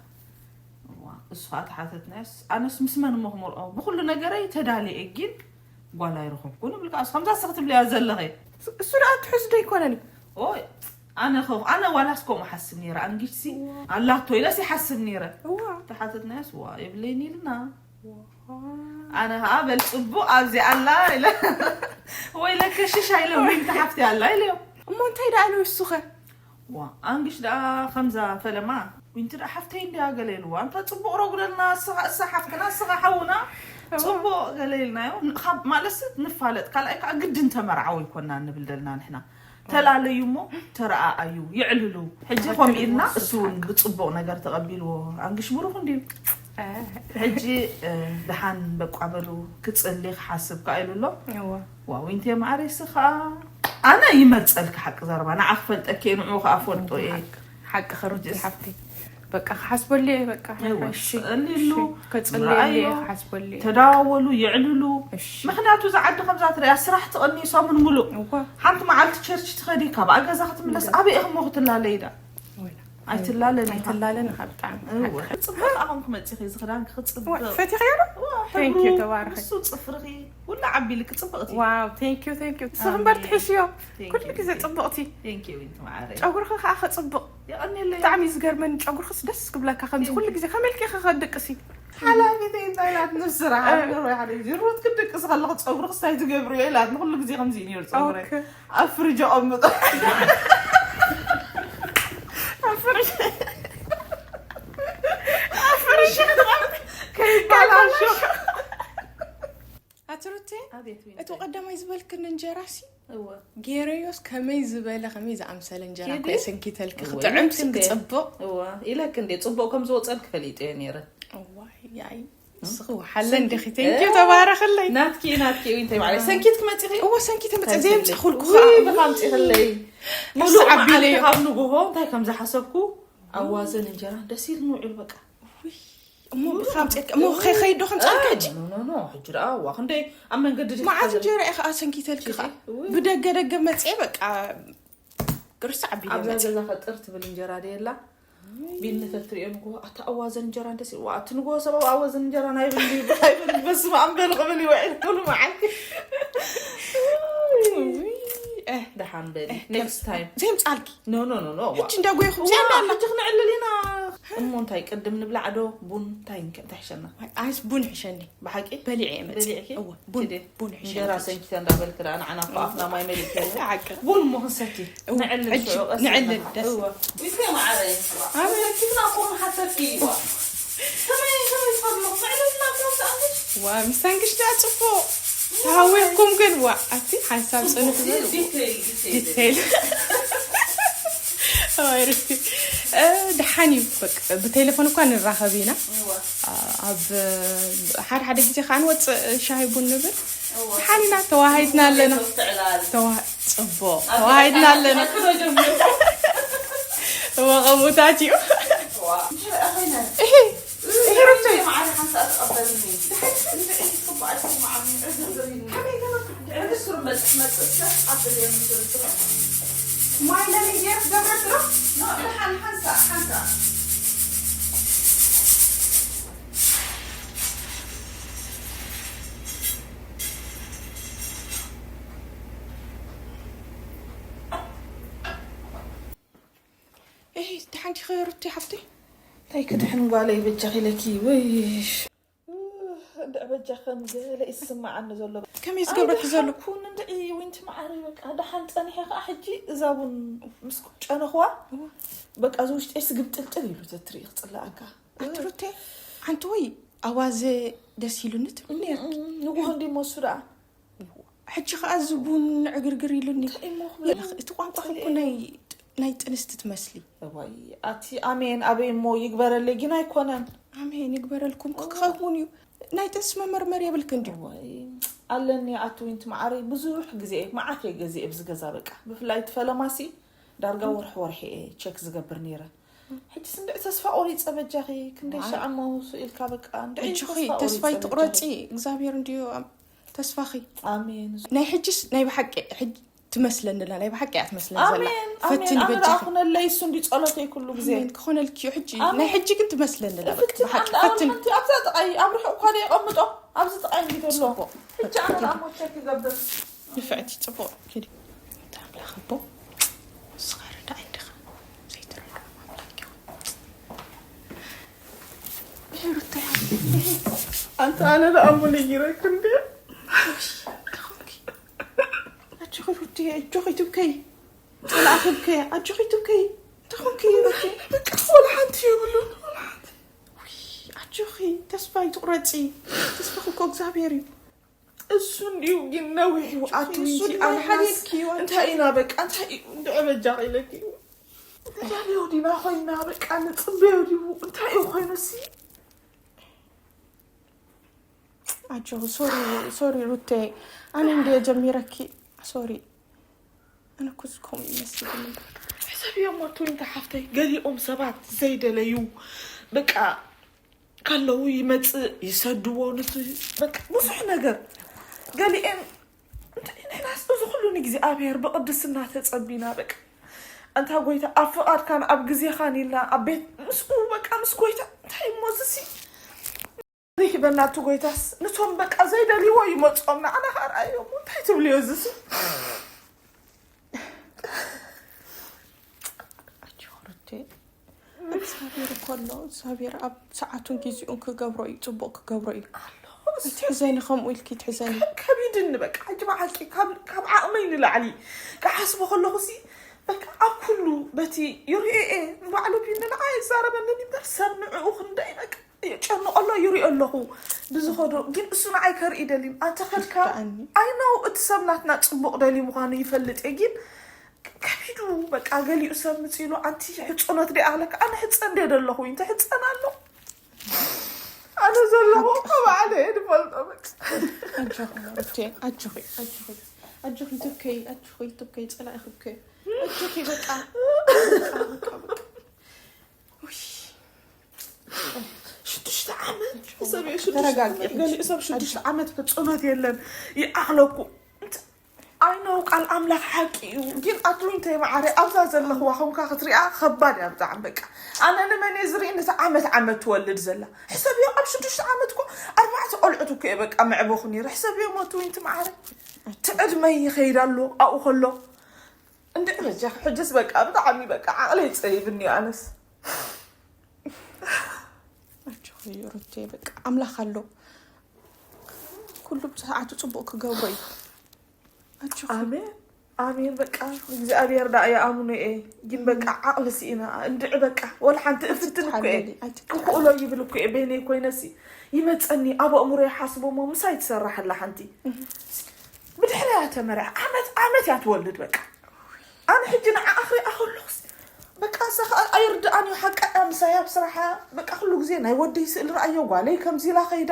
እሱ ከዓ ተሓተትናዮስ ኣነስ ምስ መን እሞ ክምርዖ ብኩሉ ነገረይ ተዳልየ ግን ጓል ኣይረኸብኩን እብል ከዓ ከምዛ ስኽ ትብልያ ዘለኸ እሱ ደኣ ትሕዝ ዶ ኣይኮነን እዩ ኦይ ኣነ ኸ ኣነ ዋላስ ከምኡ ሓስብ ነይረ ኣንጊሽሲ ኣላቶ ኢለስ ይሓስብ ነይረ እዋ ተሓተትናዮስ ዋ የብለይን ኢልና ኣነ ከዓ በል ፅቡቅ ኣብዚ ኣላ ኢለ ወይ ለከሽሽ ኣይለ ዊንቲ ሓፍቲ ኣላ ኢለዮ እሞ እንታይ ደኣ ንውስኸ ዋ ኣንግሽ ደኣ ከምዛ ፈለማ ዊንቲ ደኣ ሓፍተይ እንድያ ገለ ኢልዋ እንታ ፅቡቅ ረጉደልና እስኻ እሳ ሓፍትና እስኻ ሓውና ፅቡቅ ገለ ኢልናዮ ካብ ማለትስ ንፋለጥ ካልኣይ ከዓ ግድን ተመርዓዊ ይኮና ንብል ደልና ንሕና ተላለዩ እሞ ተረኣኣዩ ይዕልሉ ሕጂ ከም ኢልና እሱ እውን ብፅቡቅ ነገር ተቐቢልዎ ኣንግሽ ብሩክ እንድዩ ሕጂ ደሓን በቋ በሉ ክጽሊ ክሓስብ ከኣ ኢሉ ኣሎ። እዋ። ዋው፣ ኢንቴ ማዕረ፣ ስኻ ኣነ ይመርጸልካ፣ ሓቂ ዘረባ ንዓ ክፈልጠኪ እየ፣ ንዕኡ ከኣ ፈልጦ እየ። ሓቂ ክርዲ ሓፍቲ። በቃ ክሓስበሉ እየ። በቃ እወ፣ እሺ፣ ስእሊ እሉ፣ እሺ፣ ከጽልየሉ እየ፣ ምርኣዮ፣ ክሓስበሉ እየ። ተዳዋወሉ፣ የዕልሉ። እሺ። ምኽንያቱ እዛ ዓዲ ከምዛ ትሪኣ ስራሕ ትቕኒ ሰሙን ሙሉእ። እዋ። ሓንቲ መዓልቲ ቸርች ትኸዲ፣ ካብኣ ገዛ ክትምለስ፣ እዋ። ኣበይ ኢኺ እሞ ክትላለይ ዳ? ወላ። ኣይትላለን ኢኻ። ኣይትላለን ኢኻ ብጣዕሚ። እወ። ሓቂ። ጽቡቕ ኣኹም ክመጽእ እዚ ክዳን ክጽብቕ። ዋ፣ ፈቲኽዮ ዶ? ዋ፣ Thank you፣ ሕብሩ፣ ተባረኺ። ንሱ ጽፍርኺ፣ ውላ ዓቢልኪ ጽብቕቲ። ዋው፣ thank you፣ thank you። ንስኺ እምበር ኣሜን። ትሕሽዮ። Thank you፣ ኩሉ ግዜ thank you። ጽብቕቲ። Thank you፣ ዊንቲ ማዓረይ። ጨጉርኺ ከኣ ከጽብቕ። የቐንየለይ። ብጣዕሚ እዩ ዝገርመኒ፣ ጨጉርኽስ ደስ ክብለካ፣ ከምዚ Thank ኩሉ you። ግዜ ከመይ ኢልኪ ኢኺ ከትድቅሲ? ሓላፊተይ እንታይ ኢላትኒ፣ ስራሕ እ። ኣብ ኖርወይ ሓደ ግዜ፣ ሩት ክትድቅሲ ከለኺ ጸጉርኽስ እንታይ ትገብርዮ ኢላትኒ፣ ኩሉ ግዜ ከምዚ እዩ ነይሩ ጸጉረይ። ኦኬ። ኣብ ፍሪጅ ኣቐምጦ። ኣብ ፍሪጅ፣ ኣብ ፍሪጅ ክትቐምጥ ከይበላሾ። ኣቲ ሩቴ፣ ኣቤት ዊንታ። እቲ ቀዳማይ ዝበልክኒ እንጀራሲ እወ። ገይረዮስ ከመይ ዝበለ፣ ከመይ ዝኣምሰለ እንጀራ ኪዲ? ኮ ሰንኪተልኪ፣ እወ፣ ክጥዕምሲ ኢለክ እንዴ? ክጽብቕ። እወ፣ ኢለክ እንዴ? ጽቡቕ ከም ዝወጸልኪ ፈሊጠዮ ነይረ። እዋይ፣ ያይ። ንስኺ ወሓለ እንዲኺ፣ እ? Thank you፣ ተባረኽለይ። ናትኪ፣ ናትኪ፣ ዊንታ ማዕረ። ሰንኪት ክመጺኺ? እወ፣ ሰንኪተ መጸ እንታይ ዘይምጻኹልኩ ትብሊ? ኸኣ። ውይ፣ ብኻ ኣምጺኽለይ። ከስዓቢ ሙሉእ ኢለዮ። መዓልቲ ካብ ንግሆ እንታይ ከም ዝሓሰብኩ፣ ኣዋዘን እንጀራ ደስ ኢልኒ ውዒሉ በቃ። ውይ፣ እሞ ብኻ ኣምጺእካ፣ እሞ ኸይኸይድ ዶ ከምጻልካ ሕጂ? ኖ፣ ኖ፣ ኖ፣ ሕጂ ደኣ፣ ዋ፣ ክንደይ ኣብ መንገዲ ድዩ መዓዝ ትሓልፍ? እንጀራ ኢኻ ኣሰንኪተልኪ ኸኣ? ውይ። ብደገ ደገ መጽኤ በቃ፣ ግርሳዕ ኣቢለ ኣብዛ መጽእ። ገዛ ከጥር ትብል እንጀራ ደየላ? ቢኒ ተትሪኦ ንግሆ፣ ኣታ ኣዋዘን እንጀራ እንደስ፣ ዋ፣ እቲ ንግሆ ሰበብ ኣዋዘን እንጀራ ናይ ብሊ፣ ናይ ብሊ፣ በስመ ኣብ በል ቅብል ይውዕል ሙሉ መዓልቲ። ውይ፣ እ፣ ደሓን በሊ። እ፣ Next time። ዘይምጻልኪ። ኖ፣ ኖ፣ ኖ፣ ኖ፣ ዋ። ሕጂ እንዳጎየኹም ዋ፣ ዘላ ኣላ። ሕጂ ክንዕልል ኢና። እሞ እንታይ ቅድም ንብላዕ ዶ? ቡን እንታይ እንከ-፣ እንታይ ሕሸና? ኣነስ ቡን ይሕሸኒ። ብሓቂ? በሊዐ እየ መጽእ። በሊዕኪ? እወ፣ ቡን፣ ኪዲ። ቡን ይሕሸኒ። እንጀራ ሰንኪተ እንዳበልክ ደኣ ንዓና እኮ ኣፍና ማይ መሊእካዮ። ሓቂ። ቡን እሞ ክንሰቲ። እወ፣ ነዕልል ሕጂ ሽዑ ቀስ ነዕልል፣ ኢልና። ደስ። እወ። ዊንታ ማዓረይ። ኣበይ? ሰንኪትና እኮ ንሓተኪ። ዋ። ከመይ፣ ከመይ ትፈርሎ? ነዕልልና እኮ ሰኣንሽ። ዋ፣ ምሳንክሽ ደኣ ጽቡቕ። ተሃዊኽኩም ግን፣ ዋ፣ ኣቲ ሓንሳብ ጽኑሕ በሉ። ዲቴይል፣ ዲቴይል። ዲቴይል። ኣይ፣ ሩቲ። እ፣ ደሓን እዩ። በቃ፣ ብቴሌፎን እኳ ንራኸብ ኢና። እወ። ኣ-፣ ኣብ ሓደ ሓደ ግዜ ከዓ ንወፅእ ሻሂ ቡን ንብል። እወ። ደሓን ኢና፣ ተዋሃሂድና ኣለና። ቴሌፎን ትዕላል። ተዋ-፣ ፅቡቕ፣ ኣብ ተዋሃሂድና ኣለና። ኣክሎ ጀምሩ። እወ፣ ከምኡታት እዩ። እዋ። እንጀራ ኮይነ። እሄ። እሄ ሩተይ። ማዕረ ሓንሳእ ተቐበልኒ። ድሕሪ ክንድዒ ጽቡቕ ኣይሰማዕን። ዕዝር ዝብል። ከመይ ገበርኩ? ድሕሪ ንስሩ መጽእ መጽእ ስለ ኣብል እየ ንስሩ ስሩ። ማይ ለሚ ጌርክ ገብረትሎ? ኖ፣ ደሓን ሓንሳእ፣ ሓንሳእ። እህ፣ ደሓን ዲኺ ሩቲ ሓፍተይ? እንታይ ክድሕን ጓለይ በጃኺ ኢለኪ፣ ወይ። እንድዒ በጃኺ ከም ገለ ይስምዓኒ ዘሎ። ከመይ ዝገብረኪ ዘሎ? ኣይደሓንኩን እንድዒ ዊንቲ መዓረይ፣ በቃ ደሓን ጸኒሐ ከኣ ሕጂ እዛ ቡን ምስ ጨነኽዋ፣ እወ። በቃ እዚ ውሽጠይ ስግብጥልጥል ኢሉ ተትርኢ ክጽላኣካ። ኣቲ ሩቴ፣ ሓንቲ ወይ ኣዋዘ ደስ ኢሉኒ ትብል ነይርኪ። እም፣ ንጉሆ እንዲ መሱ ደኣ። ሕጂ ኸኣ እዚ ቡን ዕግርግር ኢሉኒ። እንታይ እሞ ክብል? እቲ ቋንቋ እኮ ናይ፣ ናይ ጥንስቲ ትመስሊ። እዋይ፣ ኣቲ ኣሜን ኣበይ እሞ ይግበረለይ፣ ግን ኣይኮነን። ኣሜን ይግበረልኩም። ክኸውን እዩ። ናይ ጥንሲ መመርመሪ የብልክን ድዩ? እዋይ፣ ኣለኒ ኣቲ ዊንቲ መዓረይ፣ ብዙሕ ግዜ፣ መዓት እየ ገዚኤ ኣብዚ ገዛ በቃ። ብፍላይ እቲ ፈለማሲ፣ ዳርጋ ወርሒ ወርሒ እየ ቸክ ዝገብር ነይረ። ሕጂ ስንድዕ ተስፋ ቆሪጸ በጃኺ፣ ክንደይ ዋይ። ሻዕ እሞ ውሱ ኢልካ በቃ፣ እንድዒ ሕጂ ኸይ ተስፋ ተስፋ ቆሪጸ ይትቑረጺ፣ በጃኺ። እግዚኣብሔር እንድዩ ኣም-፣ ተስፋኺ። ኣሜን። ናይ ሕጂስ ናይ ብሓቂ ሕጂ ትመስለኒ ኣላ፣ ናይ ብሓቂ እያ ትመስለኒ ዘላ። ኣሜን፣ ኣሜን። ፈትኒ ኣነ በጃኺ። ደኣ ኩነለይ እሱ እንዲ ጸሎተይ ኩሉ ግዜ። ኣሜን፣ ክኾነልኪ እዩ ሕጂ። ኣሜን። ናይ ሕጂ ግን ትመስለኒ ኣላ፣ በቃ፣ ፍትን ብሓቂ ኣንዳ ኣሁን ፈትኒ። ሓንቲ ኣብዛ ጥቓይ፣ ኣብ ርሑቕ እኳ ደይቐምጦ፣ ኣብዚ ጥቓይ እንዲ ዘሎ። ጽቡቕ። ሕጂ ኣነ ደኣ እሞ ቸክ ይገብር። ንፍዕቲ፣ ጽቡቕ። ኪዲ። ኣንታ ኣምላኽ ኣቦ፣ ንስኻ ረዳኢ እንዲኻ። ዘይትረድኦም ኣምላኽ ይኹን። ሩታ፣ ኣንታ ኣነ ደኣ እሞ ነጊረኪ እንድየ። እንታይ ኾንኪ? ኣጆኺ ሩትየ፣ ኣጆኺ ትብከይ። ጸላእኺ ይብከያ፣ ኣጆኺ ትብከይ። እንታይ ኾንኪ ሩትየ? በቃ፣ ወላ ሓንቲ የብሉን፣ ወላ ሓንቲ። ውይ፣ ኣጆኺ፣ ተስፋ ኣይትቑረጺ። ተስፋኺ እኮ እግዚኣብሔር እዩ። እሱ እንድዩ ግን ነዊሕ እዩ። ኣቲ እሱ ዊንቲ ድማ ኣናስ ሓሊልኪ እዩ። እንታይ ኢና በቃ፣ እንታይ እዩ እንድዒ በጃኺ ኢለኪ እዩ። ንዳልዮ ዲና ኮይና በቃ ንጽበዮ ድዩ? እንታይ እዩ ኮይኑሲ? ኣጆኺ ሶሪ ሶሪ ሩቴ፣ ኣነ እንድየ ጀሚረኪ። ሶሪ ኣነ ኩስ ከምኡ ይመስል። ሕሰብዮ እሞ ትዊንታ ሓፍተይ፣ ገሊኦም ሰባት ዘይደለዩ በቃ ካለዉ ይመፅእ ይሰድዎ፣ ንሱ በቃ ብዙሕ ነገር ገሊኤን እንታይ ንሕናስ እዚ ኩሉ ንእግዚኣብሔር ብቅድስና ተፀቢና በቃ ኣንታ ጎይታ ኣብ ፍቓድካን ኣብ ግዜኻን ኢልና ኣብ ቤት ምስኡ በቃ ምስ ጎይታ እንታይ እሞ እዚሲ ዘይሂበና እቲ ጎይታስ ንቶም በቃ ዘይደልይዎ ይመፅኦም ንዓና ከዓ ረኣዮም እንታይ ትብልዮ እዚሲ ኣጆኺ ሩቴ፣ እግዚኣብሔር እኮ ኣሎ። እግዚኣብሔር ኣብ ሰዓቱን ግዜኡን ክገብሮ እዩ፣ ፅቡቅ ክገብሮ እዩ። ኣይትሕዘኒ፣ ከምኡ ኢልኪ ኣይትሕዘኒ። ከቢድኒ በቃ ሕጂ ብሓቂ ካብ ዓቕመይ ንላዕሊ ክሓስቦ ከለኹ ሲ በቃ ኣብ ኩሉ በቲ ይሪኦ እየ ንባዕሉ ቢኒ ንዓ ይዛረበንን እምበር ሰብ ንዕኡ ክንደይ በቃ የጨንቆ ኣሎ ይሪኦ ኣለኹ ብዝኸዶ ግን እሱ ንዓይ ከርኢ ደልዩ ኣንተ ከድካ ኣይነው እቲ ሰብ ናትና ፅቡቅ ደልዩ ምዃኑ ይፈልጥ እየ ግን ከቢዱ በቃ ገሊኡ ሰብ ምፅኢሉ ኣንቲ ሕፁኖት ደ ኣለካ ኣነ ሕፀን ደ ደለኹ እንተ ሕፀን ኣሎ ኣነ ዘለኹ ባዕለ እየ ዝፈልጦ በቃ ኣጆኺ ሩቴ ኣጆኺ ኣጆኺ ኣጆኺ ትብከይ ኣጆኺ ትብከይ ፀላኢ ክብከ ኣጆኺ በቃ በቃ በቃ በቃ ውይ ሽዱሽተ ዓመት ሰብ እዩ ሽዱሽተ ዓመት ገሊኡ ሰብ ሽዱሽተ ዓመት ሕፁኖት የለን ይኣኽለኩ ኣይነው ቃል ኣምላኽ ሓቂ እዩ ግን ኣትሉ እንታይ መዓረ ኣብዛ ዘለኽዋ ኹንካ ክትሪኣ ከባድ እያ ብጣዕሚ በቃ ኣነ ንመን እየ ዝርኢ ነቲ ዓመት ዓመት ትወልድ ዘላ ሕሰብዮ ኣብ ሽዱሽተ ዓመት እኮ ኣርባዕተ ቆልዑት እኮ እየ በቃ መዕበኹ ነይረ ሕሰብዮ ሞትዊንቲ መዓረ ትዕድመይ ይኸይድ ኣሎ ኣብኡ ከሎ እንድዒ በጃኺ ሕጅስ በቃ ብጣዕሚ በቃ ዓቕለይ ጸይብኒ ኣነስ ኣጆኺ ሩቴ በቃ ኣምላኽ ኣሎ ኩሉ ብሰዓቱ ጽቡቅ ክገብሮ እዩ ኣጆኺ ኣሜን ኣሜን በቃ እግዚኣብሔር ዳ እያ ኣሙነ እየ ግን በቃ ዓቕሊ ስኢና እንድዒ በቃ ወላ ሓንቲ እፍትን እኮ እየ ኣይትተሓለሊ ኣይትተሓለሊ ክኽእሎ ይብል እኮ እየ በይነይ ኮይነሲ ይመፀኒ ኣብ ኣእምሮ ይሓስቦ እሞ ምሳይ ትሰራሕላ ሓንቲ ብድሕሪያ ተመርዐ ዓመት ዓመት እያ ትወልድ በቃ ኣነ ሕጂ ንዓኣ ክሪኣ ከለኹስ በቃ እሳ ከዓ ኣይርድኣን እዩ ሓቃ እያ ምሳይ ኣብ ስራሓ በቃ ኩሉ ግዜ ናይ ወደይ ስእሊ ረኣዮ ጓለይ ከምዚ ኢላ ከይዳ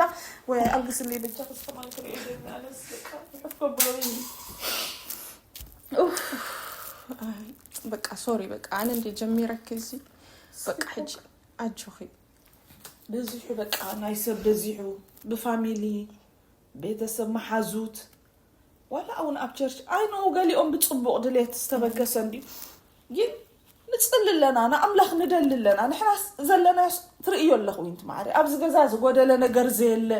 ወይ ኣልግስለይ በጃ ክስተማል ክሪኦ ደኒ ኣነስ በቃ ሕፍ ከብሎ እዩ በቃ ሶሪ በቃ ኣነ እንደ ጀሚረክ እዚ በቃ ሕጂ ኣጆኺ በዚሑ በቃ ናይ ሰብ በዚሑ ብፋሚሊ ቤተሰብ መሓዙት ዋላ እውን ኣብ ቸርች ኣይነኡ ገሊኦም ብፅቡቕ ድሌት ዝተበገሰ እንድዩ ግን ንፅሊ ኣለና ንኣምላኽ ንደሊ ኣለና ንሕናስ ዘለናስ ትርእዮ ኣለኹ ኢንቲ ማዕረ ኣብዚ ገዛ ዝጎደለ ነገር ዘየለ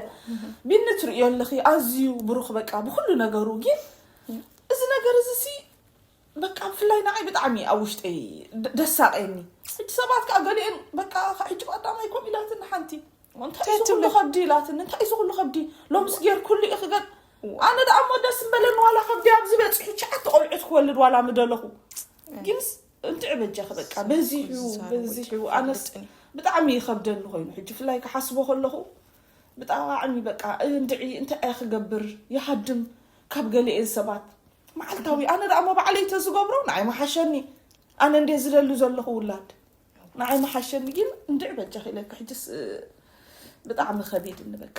ቢኒ ትርእዮ ኣለኺ ኣዝዩ ብሩኽ በቃ ብኩሉ ነገሩ ግን እዚ ነገር እዚ ሲ በቃ ብፍላይ ንዓይ ብጣዕሚ ኣብ ውሽጠይ ደሳቀየኒ ሕጂ ሰባት ከዓ ገሊአን በቃ ሕጂ ቀዳማይ ኮም ኢላትኒ ሓንቲ እንታይ እዚ ኩሉ ከብዲ ኢላትኒ እንታይ እዚ ኩሉ ከብዲ ሎምስ ጌርኩሉ ኢኺ ገ ኣነ ደኣ እሞ ደስ እምበለኒ ዋላ ከብዲ ኣብዚ በፂሑ ትሽዓተ ቆልዑት ክወልድ ዋላ ምደለኹ ግንስ እንድዒ በጃኺ በቃ በዚሑ በዚሑ ኣነስ ብጣዕሚ ይኸብደኒ ኮይኑ ሕጂ ብፍላይ ክሓስቦ ከለኹ ብጣዕሚ በቃ እንድዒ እንታይ እየ ክገብር ይሃድም ካብ ገሊኤን ሰባት መዓልታዊ ኣነ ደኣ እሞ ባዕለይ ተዝገብሮ ንዓይ ምሓሸኒ ኣነ እንደ ዝደሉ ዘለኹ ውላድ ንዓይ ምሓሸኒ ግን እንድዒ በጃኺ ኢለኪ ሕጅስ ብጣዕሚ ከቢድኒ በቃ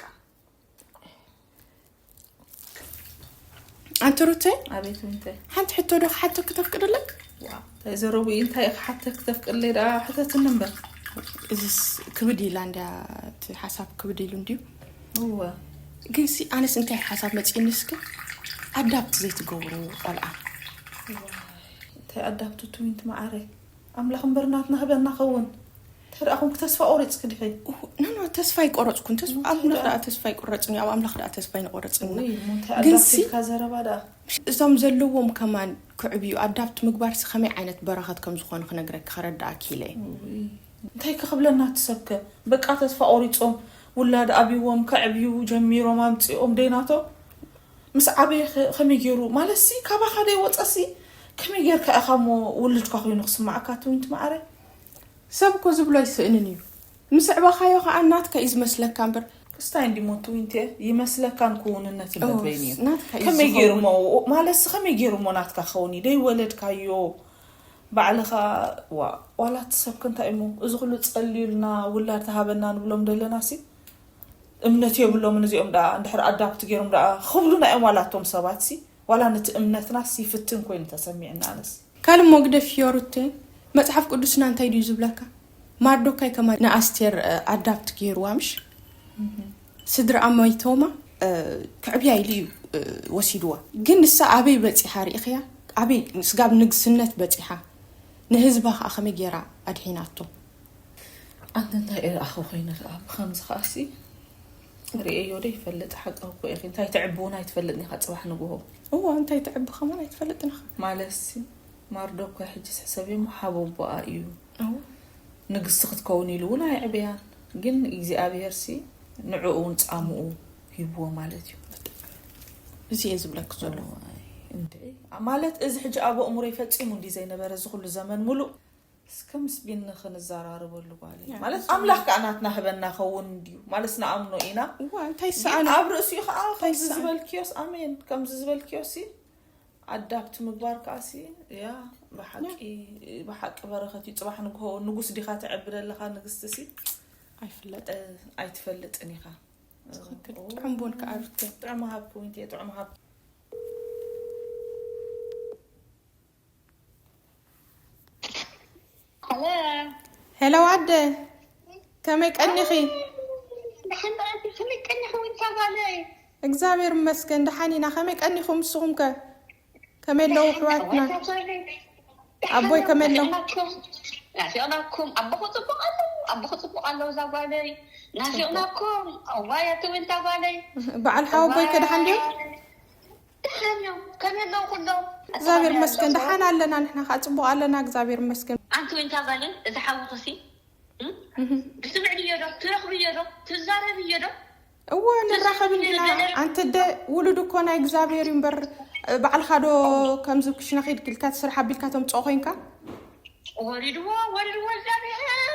ኣንቲ ሩተይ ኣቤት ምንታይ ሓንቲ ሕቶ ዶ ክሓተኪ ተፍቅድለይ እንታይ ዘረቡ እዩ እንታይ ክሓተኪ ተፍቅድለይ ደኣ ሕተትኒ እምበር እዚስ ክብድ ኢላ እንድያ እቲ ሓሳብ ክብድ ኢሉ እንድዩ እወ ግንሲ ኣነስ እንታይ ሓሳብ መፂእኒ እስከ ኣዳብት ዘይትገብሩ ቆልዓ እንታይ ኣዳብት ትዊንት መዓረይ ኣምላኽ እምበር ናትና ህበና ኸውን እንታይ ደኣ ኮንኩ ተስፋ ቆሪፅኪ ድኺ ኖኖ ተስፋ ኣይቆረፅኩን ተስፋ ኣምላኽ ደኣ ተስፋ ኣይቆረፅን እዩ ኣብ ኣምላኽ ደኣ ተስፋ ኣይንቆረፅን ኢና ውይ እሞ እንታይ ግንሲ ኣዳብትካ ዘረባ ደኣ እዞም ዘለዎም ከማን ክዕብዩ ኣዳብት ምግባርሲ ከመይ ዓይነት በረኸት ከም ዝኾነ ክነግረኪ ከረዳእኪ ኢለ እየ ውይ እንታይ ክኽብለና እቲ ሰብከ በቃ ተስፋ ቆሪፆም ውላድ ኣብዎም ከዕብዩ ጀሚሮም ኣምፂኦም ደይናቶም ምስ ዓበየ ከ- ከመይ ገይሩ ማለትሲ ካባኻ ደይ ወፀሲ ከመይ ጌርካ ኢኻ እሞ ውልድካ ኮይኑ ክስማዓካ ትዊንት መዓረ ሰብ እኮ ዝብሎ ኣይስእንን እዩ ምስ ዕበኻዮ ከዓ ናትካ እዩ ዝመስለካ እምበር ክስታይ እንዲሞ ትዊንት ይመስለካን ክውንነትን በበይን እዩ ናትካ እዩ ከመይ ገይሩ ዝኸውን። እሞ ማለትሲ ከመይ ገይሩ እሞ ናትካ ክኸውን እዩ ደይወለድካዮ ባዕልኻ ዋ ዋላ እቲ ሰብ ክንታይ እሞ እዚ ኩሉ ፀልዩልና ውላድ ተሃበና ንብሎም ዘለና ሲ እምነት የብሎምን እዚኦም ደኣ፣ እንድሕር ኣዳፕት ገይሮም ደኣ ክብሉና እዮም ዋላ እቶም ሰባት ሲ። ዋላ ነቲ እምነትናስ ይፍትን ኮይኑ ተሰሚዕና ኣነስ። ካልእ መግደፍ ዮሩቴ፣ መጽሓፍ ቅዱስና እንታይ ድዩ ዝብለካ? ማርዶካይ ከማ ንኣስቴር ኣዳፕት ገይርዋ ምሽ? ስድራ ኣማይቶማ ክዕብያ ኢሉ እዩ ወሲድዋ። ግን ንሳ ኣበይ በጺሓ ርኢኽያ? ኣበይ ስጋብ ንግስነት በጺሓ? ንህዝባ ከዓ ከመይ ገይራ ኣድሒናቶ? ኣንተ እንታይ እየ ኣኸ ኮይነ ከዓ ብከምዚ ከዓሲ ርእዮ ዶ ይፈልጥ? ሓቂ እኮ ኢኺ። እንታይ ትዕቢ እውን ኣይትፈልጥን ኢኻ ጽባሕ ንግሆ። እዋ እንታይ ትዕቢ ከማን ኣይትፈልጥን ኢኻ። ማለትሲ ማርዶኳይ ሕጂስ ሕሰብ እሞ ሓቦቦኣ እዩ። ንግስቲ ክትከውን ኢሉ እውን ኣየዕበያን። ግን እግዚኣብሄርሲ ንዕኡ እውን ጻምኡ ሂብዎ ማለት እዩ። እዚ እየ ዝብለክ ዘሎ። ማለት እዚ ሕጂ ኣብ ኣእምሮይ ፈጺሙ እንዲ ዘይነበረ እዚ ኩሉ ዘመን ሙሉእ እስከ ምስ ቢኒ ክንዘራረበሉ ጓለይ ማለት ኣምላኽ ከዓ ናትና ህበና ኸውን እንድዩ ማለት ንኣምኖ ኢና። እንታይ ሰኣን ኣብ ርእሲኡ ከዓ ከምዚ ዝበልክዮስ ኣሜን ከምዚ ዝበልክዮሲ ኣዳፕት ምግባር ከዓሲ ያ ብሓቂ ብሓቂ በረኸት እዩ። ፅባሕ ንግሆ ንጉስ ዲኻ ትዕብድ ኣለኻ ንግስቲ ሲ ኣይፍለጥ ኣይትፈልጥን ኢኻ። ጥዑም ቡን ከዓ ሩቴ ጥዑም ሃብኪ ዊንቴ ጥዑም ሃብኪ። ሄሎ ኣደ ከመይ ቀኒኺ? እግዚኣብሔር ይመስገን ደሓን ኢና። ከመይ ቀኒኹም ንስኹም ከ? ከመይ ኣለዉ ኣሕዋትና? ኣቦይ ከመይ ኣለዉ? ናፊቕናኩም። ኣቦኹ ፅቡቕ ኣለዉ። ኣቦኹ ፅቡቕ ኣለዉ እዛ ጓለይ። ናፊቕናኩም። እዋይ ኣቲ ዊንታ ጓለይ። በዓል ሓወቦይ ከ ደሓን ድዮም? እግዚኣብሔር ይመስገን ደሓን ኣለና ንሕና ከዓ ፅቡቅ ኣለና እግዚኣብሔር ይመስገን። ኣንቲ ዊንታ ጓለይ እዚ ሓውክሲ ትስምዕንዮ ዶ ትረኽብዮ ዶ ትዛረብዮ ዶ? እወ ንራኸብ እንዲና ኣንቲ ኣደ ውሉድ እኮ ናይ እግዚኣብሔር እዩ እምበር ባዕልካ ዶ ከምዚ ክሽነ ከይድ ኢልካ ትስራሕ ኣቢልካ ተምፅኦ ኮይንካ ወሪድዎ ወሪድዎ እግዚኣብሔር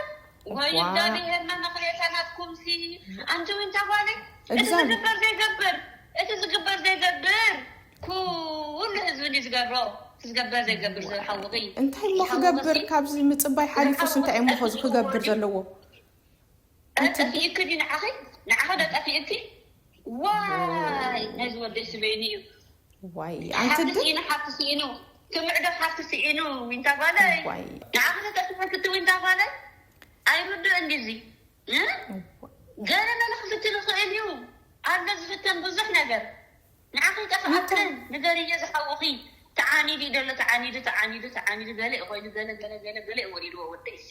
ወይ እግዚኣብሔር መመኽንያታ ናትኩምሲ ኣንቲ ዊንታ ጓለይ እቲ እግዚኣብሔር ዝግበር ዘይገብር እቲ ዝግበር ዘይገብር ኩሉ ህዝቢ እንዲ ዝገብሮ እቲ ዝገብር ዘይገብር ዝሓውቂ እንታይ እሞ ክገብር ካብዚ ምፅባይ ሓሊፉስ እንታይ እሞ ኸዚ ክገብር ዘለዎ ጠፊእክ ድዩ ንዓኺ ንዓኺ ዶ ጠፊእኪ ዋይ ነዚ ወደይ ስበይኒ እዩ ዋይ ኣንቲ ሓፍቲ ድ ስኢኑ ሓፍቲ ስኢኑ ትምዕዶ ሓፍቲ ስኢኑ ዊንታ ጓለይ ዋይ ንዓኺ ተጠፊእኪ እቲ ዊንታ ጓለይ ኣይርድእን ድዩ እዚ እ? ገለ መለ ክፍትን ይኽእል እዩ ኣሎ ዝፍተን ብዙሕ ነገር ንዓኺ ጠፍኣክን ንገርዮ ዝሓውኺ ተዓኒዱ እዩ ደሎ ተዓኒዱ ተዓኒዱ ተዓኒዱ ገለ እዩ ኮይኑ ገለ ገለ ገለ ገለ እዩ ወሪድዎ ወደይሲ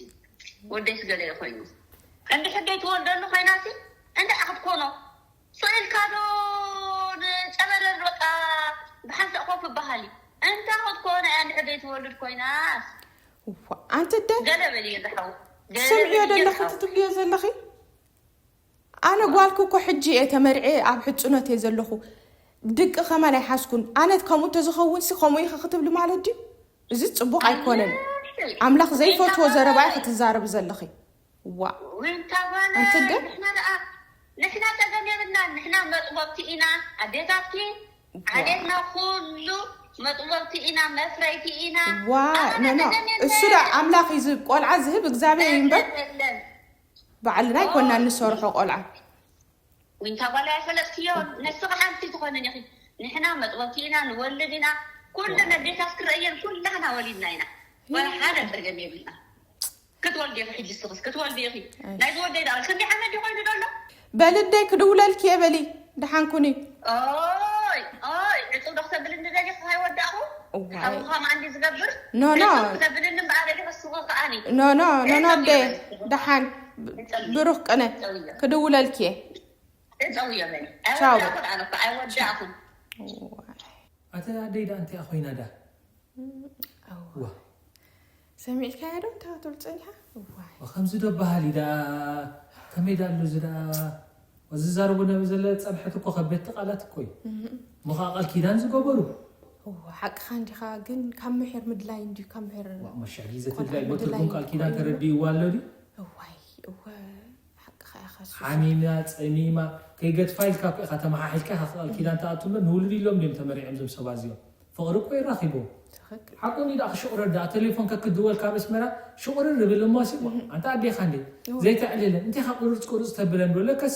ወደይስ ገለ እዩ ኮይኑ እንድሕር ደይትወልደሉ ኮይናሲ እንድዓ ክትኮኖ ስቕ ኢልካ ዶ ንጨበረር በቃ ብሓንሳእ ኮፍ በሃል እዩ እንታ ክትኮነ እያ እንድሕር ደይትወልድ ኮይናስ እዋ ኣንቲ ኣደ ገለ በልዮ ዝሓው ገለ ስምዕዮ በልዮ ደለኺ ዝሓው ትብልዮ ዘለኺ ኣነ ጓልኪ እኮ ሕጂ እየ ተመርዕየ ኣብ ሕፅኖት እየ ዘለኹ ድቂ ከማን ኣይሓዝኩን ኣነ ከምኡ እንተዝኸውን ሲ ከምኡ ኢኺ ክትብሊ ማለት ድዩ እዚ ፅቡቅ ኣይኮነን ኣምላኽ ዘይፈትዎ ዘረባ ኢኺ ትዛረቢ ዘለኺ ዋ ዊንታ ጓለይ ኣንቲ ኣደ ንሕና ደኣ ንሕና ጸገም የብልናን ንሕና መጥወብቲ ኢና ኣዴታትኪ ዓሌትና ኩሉ መጥወብቲ ኢና መፍረይቲ ኢና ዋ ኣባና ኖኖ ጸገም የለን እሱ ዳ ኣምላኽ እዩ ዝህብ ቆልዓ ዝህብ እግዚኣብሔር እዩ እምበር ጸገም የለን ባዕልና ኣይኮንና ንሰርሖ ቆልዓ ዊንታ ጓለይ ኣይፈለጥክዮን ንስኺ ሓንቲ ትኾንን ኢኺ ንሕና መጥወብቲ ኢና ንወልድ ኢና ኩሉ ነዴታት ክረእየን ኩላህና ወሊድና ኢና ወላ ሓደ ጸገም የብልና ክትወልዲ ኢኺ ሕጂ ስኽስ ክትወልዲ ኢኺ ናይ ዝወልደ ይዳ ክንዲ ዓመት ይኾይኑ ዶ ኣሎ በልደይ ክድውለልኪ እየ በሊ ደሓን ኩኒ ኦይ ኦይ ዕፁ ዶ ክተብልኒ ደሊኺ ኣይወዳእኹ እዋይ ሓውኻ ማዕንዲ ዝገብር ኖ ኖ ዕፁ ክተብልኒ እምበኣር ደሊኺ ስኹ ከኣኒ ኖ ኖ ኖ ኖ ኣደ ደሓን ብሩኽ ቅነ ክድውለልኪ እየ እፀውዮ በሊ ቻው። ኣይወዳእኹን ኣነ እኮ ኣይወዳእኹን እዋይ ኣተ ኣደይ ደኣ እንታይ ኮይና ዳ ዋ ሰሚዕካዮ ዶ እንታይ ክትብል ፀኒሓ እዋይ ከምዚ ዶ በሃሊ ደኣ ከመይ ዳ ኣሎ እዚ ደኣ ዝዛረቦ ናብ ዘለ ፀንሐት እኮ ከበድቲ ቃላት እኮ እዩ ምኻ ቃል ኪዳን ዝገበሩ እዋ ሓቅኻ እንዲኻ ግን ካብ ምሕር ምድላይ እንድዩ ካብ ምሕር ዋ መሻጊ ዘትድላይ እሞ ትርጉም ቃል ቃል ኪዳን ኪዳን ተረድእዋ ኣሎ ድዩ እዋይ እወ ሓሚማ ፀሚማ ከይገድፋ ኢልካ እኮ ኢካ ተመሓሒልካ ኢካ ቃል ኪዳን ትኣቱ እምበር ንውሉድ ኢሎም ድዮም ተመሪዖም እዞም ሰባት እዚኦም ፍቅሪ እኮ ይራኪቦም ሓቁ እንዲ ደኣ ክሽቁረር ደኣ ቴሌፎን ከክድወል ካብ ኣስመራ ሽቁርር ይብል እሞ ሲ ኣንታ ኣዴካ እንዴ ዘይተዕልለን እንታይ ኢካ ቁርፅ ቁርፅ ተብለን ዶ ለከስ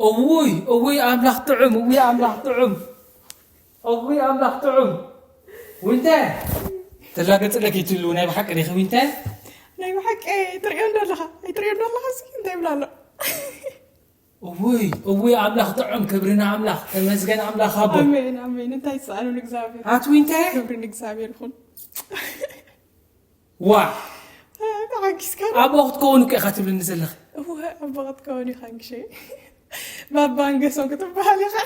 እውይ እውይ ኣምላኽ ጥዑም፣ እውይ ኣምላኽ ጥዑም፣ እውይ ኣምላኽ ጥዑም። ዊንታ ተላገጽለኪ ትሉ ናይ ብሓቂ ዲኺ ዊንታ? ናይ ብሓቂ ትርእዮ እንዶ ኣለኻ፣ ኣይትርእዮ እንዶ ኣለኻ፣ እስኪ እንታይ ይብላ ኣሎ? እውይ እውይ ኣምላኽ ጥዑም፣ ክብሪ ንኣምላኽ፣ ተመስገን ኣምላኽ ኣቦ። ኣሜን ኣሜን። እንታይ ይሰኣኖ ንእግዚኣብሔር? ኣቲ ዊንታ ክብሪ ንእግዚኣብሔር ይኹን። ዋ ተሓጊስካ ዶ? ኣቦ ክትከውን እኮ ኢኻ ትብልኒ ዘለኺ። እወ ኣቦ ክትከውን ኢኻ ግሸ። ባባ ኣንገሶ ክትበሃል ኢኻ።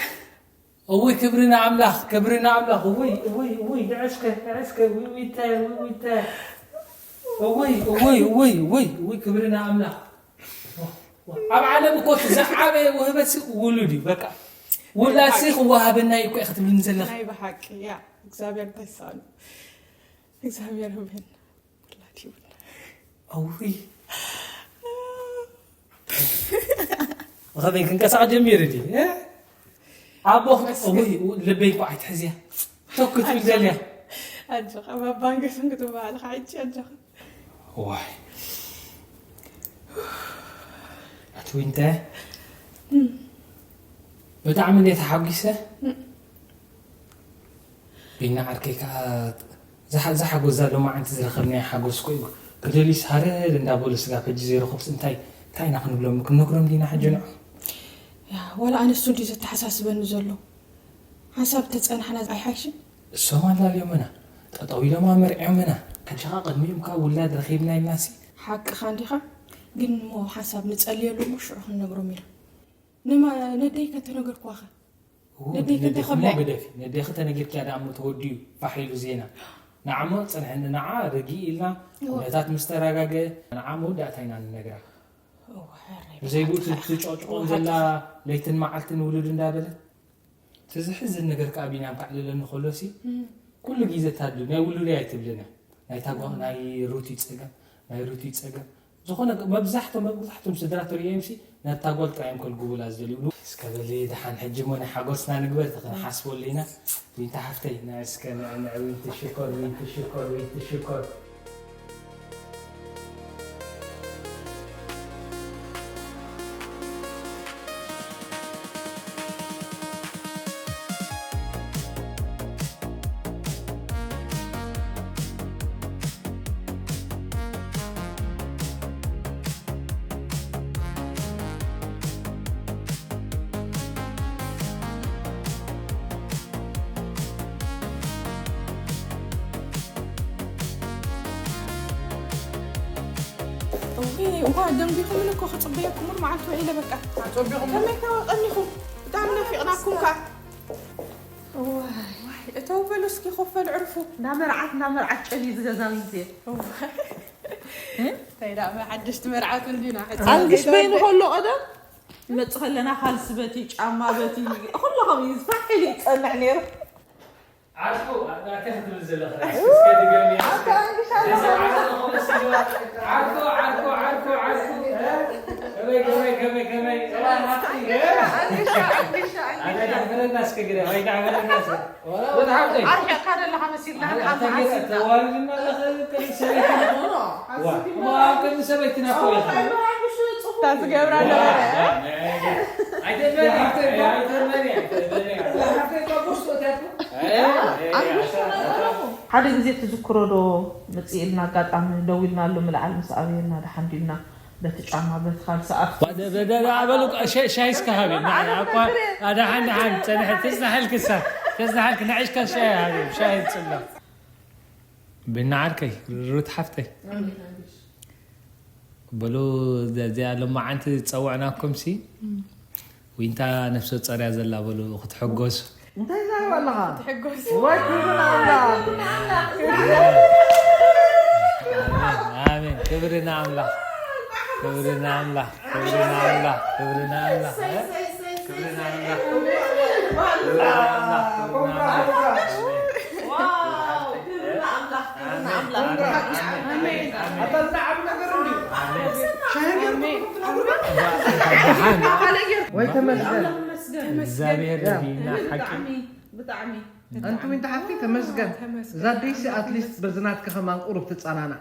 እውይ ክብሪ ንኣምላኽ፣ ክብሪ ንኣምላኽ። እውይ እውይ እውይ ንዕስከ ንዕስከ ውይውይተ ውይውይተ። እውይ እውይ እውይ እውይ እውይ ክብሪ ንኣምላኽ። ኣብ ዓለም እኮ እቲ ዝዓበየ ውህበት ሲ ውሉድ እዩ። በቃ ውላድ ሲ ክወሃበና እዩ እኮ ኢኻ ትብልኒ ዘለኺ። ናይ ብሓቂ ያ እግዚኣብሔር እንታይ ይሰኣኖ? እግዚኣብሔር ህብህን ውላድ ይብልና። እውይ ከመይ ክንቀሳቐስ ጀሚሩ ድዩ? ኣቦ እውይ ልበይ እኮ ኣይትሕዝያ። ተኩ ትብል ዘልያ ኣጆኻ ባባን ገስን ክትበሃል ሓጂ ኣጆኻ። ዋይ ኣቲ ዊንተ ብጣዕሚ እንዴ ተሓጒሰ። ቢና ዓርከይ ከዓ ዝሓ- ዝሓጎስ ዘሎ መዓንቲ ዝረኸብናዮ ሓጎስ ኮ እዩ። ክደልዩስ ሃረር እንዳበሉ ስጋብ ሕጂ ዘይረኸቡስ እንታይ እንታይ ኢና ክንብሎም? ክንነግሮም ዲና ሕጂ ንዖ? ያ፣ ዋላ ኣነሱ እንዲ ዘተሓሳስበኒ ዘሎ ሓንሳብ ተጸናሕና ኣይሓይሽን? እሶም ኣላልዮምና ጠጠው ኢሎም ኣመርዕዮምና። ሕጂ ኸዓ ቅድሚኦም ከዓ ውላድ ረኺብና ኢልናሲ። ሓቅኻ እንዲኻ፣ ግን እሞ ሓንሳብ ንጸልየሉ እሞ ሽዑ ክንነግሮም ኢና። ንማ- ነደይ ከተነገርኳኸ? ኡ፣ ነዴ ነዴ ከተኸብለ። እሞ ግደፊ፣ ነዴኺ ተነጊርኪያ ደኣ እሞ ተወዲኡ ፋሕ ኢሉ ዜና። ንዓሞ ጽንሕኒ፣ ንዓ ርግእ ኢልና እወ። ኩነታት ምስ ተረጋገ፣ ንዓ መወዳእታ ኢና ንነግራ። እወ፣ ሕራይ ብዘይብኡ ብሓቂ። ትጨቅጭቆም እወ፣ ዘላ ሓቂ። ለይትን መዓልትን ውሉድ እንዳበለት። እቲ ዝሕዝን ነገር ከኣ ቢንያም ከዕልለኒ ከሎሲ፣ እም። ኩሉ ግዜ ታዱ ናይ ውሉደይ ኣይትብልን እያ። ናይታ ጓ-፣ እም። ናይ ሩቲ ጸገም፣ ናይ ሩቲ ጸገም። ዝኾነ መብዛሕቶም፣ መብዛሕቶም ስድራ ትርእዮም ሲ ነታ ጓል ጥራይ እዮም ከልግቡላ ዝደልዩ። እስከ በሊ ደሓን ሕጂ እሞ ናይ ሓጎስና ንግበር፣ እቲ ክንሓስበሉ ኢና። ዊንታ ሓፍተይ፣ ንዕ እስከ ንዕ፣ ንዕ ዊንቲ ሽኮር፣ ዊንቲ ሽኮር፣ ዊንቲ ሽኮር። እውይ፣ እዋ ደንጊኹምን እኮ ክጽበየኩምን መዓልቲ ውዒለ በቃ። ኣጸቢኹም። ከመይ ከ ቀኒኹም? ብጣዕሚ ናፊቕናኩም ከ። እዋይ፣ እተው በሉ እስኪ ኮፍ በሉ ዕርፉ። እንዳ መርዓት፣ እንዳ መርዓት ጨሊ ዝገዛ ግዜ። እዋይ። እ? እንታይ ደኣ ሓደሽቲ መርዓት እንዲና፣ ሕጂ ኣንግሽ ዘይተወልደ። በይኑ ከሎ ቀደም ንመጽእ ከለና ካልሲ በቲ፣ ጫማ በቲ፣ ኩሉ ከምኡ እዩ ፋሕ ኢሉ ይጸንሕ ነይሩ። ዓርኩ፣ ኣታ ክትብል ዘለኻ። እስከ ድገምያ። ኣታ ኣንግሽ ኣታ። ዓርኩ፣ ዓርኩ፣ ዓርኩ፣ ዓርኩ፣ ዓርኩ። ከመይ፣ ከመይ፣ ከመይ፣ ከመይ? ኣንግሽ፣ ኣንግሽ፣ ኣንግሽ። ኣታ ዳሕበረና እስከ ግዳ፣ ወይ ዳሕበረና እስከ። ወላ ወላ ሓብተይ። ኣርሒቕካ ዘለኻ መሲልና ኣታ ክንሓስብ ገይረ ኢና። ተዋሪድና ኣለኸ ቅድሚ ሰበይትና። ኖ፣ ኖ። ዋ፣ ሓስብ እሞ ኣብ ቅድሚ ሰበይትና እኮ ኢኻ። ኣንግሽ ጽፉፍ። እታ ዝገብራ ነበረ። ኣይትእመኒ፣ ኣይትእመኒ፣ ኣይትእመኒ። ሓፍተይ እኳ ጎስቶ እያ እኮ። ሓደ ግዜ ትዝክሮ ዶ? መጽእ ኢልና ኣጋጣሚ ደው ኢልና ኣሎ ምልዓል ምስ ኣበየና ደሓን ዲና በቲ ጫማ በቲ ካልሲ ኣፍ ዋደ በደ በሉ ሻ- ሻይ እስከ ሃቢ ንዓይ ኣቋ ኣደሓን ደሓን ጸንሐ ትጽናሕልክሳ ተጽናሕልክ ንዕሽካ ሻይ ሃቢ ሻይ ጽላ ብናዓርከይ ሩት ሓፍተይ በሉ እዚኣ ሎማዓንቲ ዝጸውዕናኩም ሲ ዊንታ ነፍሰ ጾር እያ ዘላ በሉ ክትሕጎሱ። እንታይ ዛረባ ኣለኻ? ክትሕጎሱ። ወይ ክብሪ ንኣምላኽ። ኣሜን። ክብሪ ንኣምላኽ። ክብሪ ንኣምላኽ። ክብሪ ንኣምላኽ። ክብሪ ንኣምላኽ። ክብሪ ንኣምላኽ። ክብሪ ንኣምላኽ። ዋው፣ ክብሪ ንኣምላኽ፣ ክብሪ ንኣምላኽ። ኣሜን። ኣታ ዝዓቢ ነገር እንድዩ። ሻሂ ጌርኩም ትነግሩና? ደሓን። ወይ ተመስገን። ተመስገን። እግዚኣብሔር ያ። ረድኢና ሓቂ። ብጣዕሚ፣ ብጣዕሚ። ኣንቲ ዊንታ ሓፍተይ ተመስገን። ተመስገን። እዛ ደይሲ ኣትሊስት በዚ ናትኪ ከማን ቁሩብ ትጸናናዕ።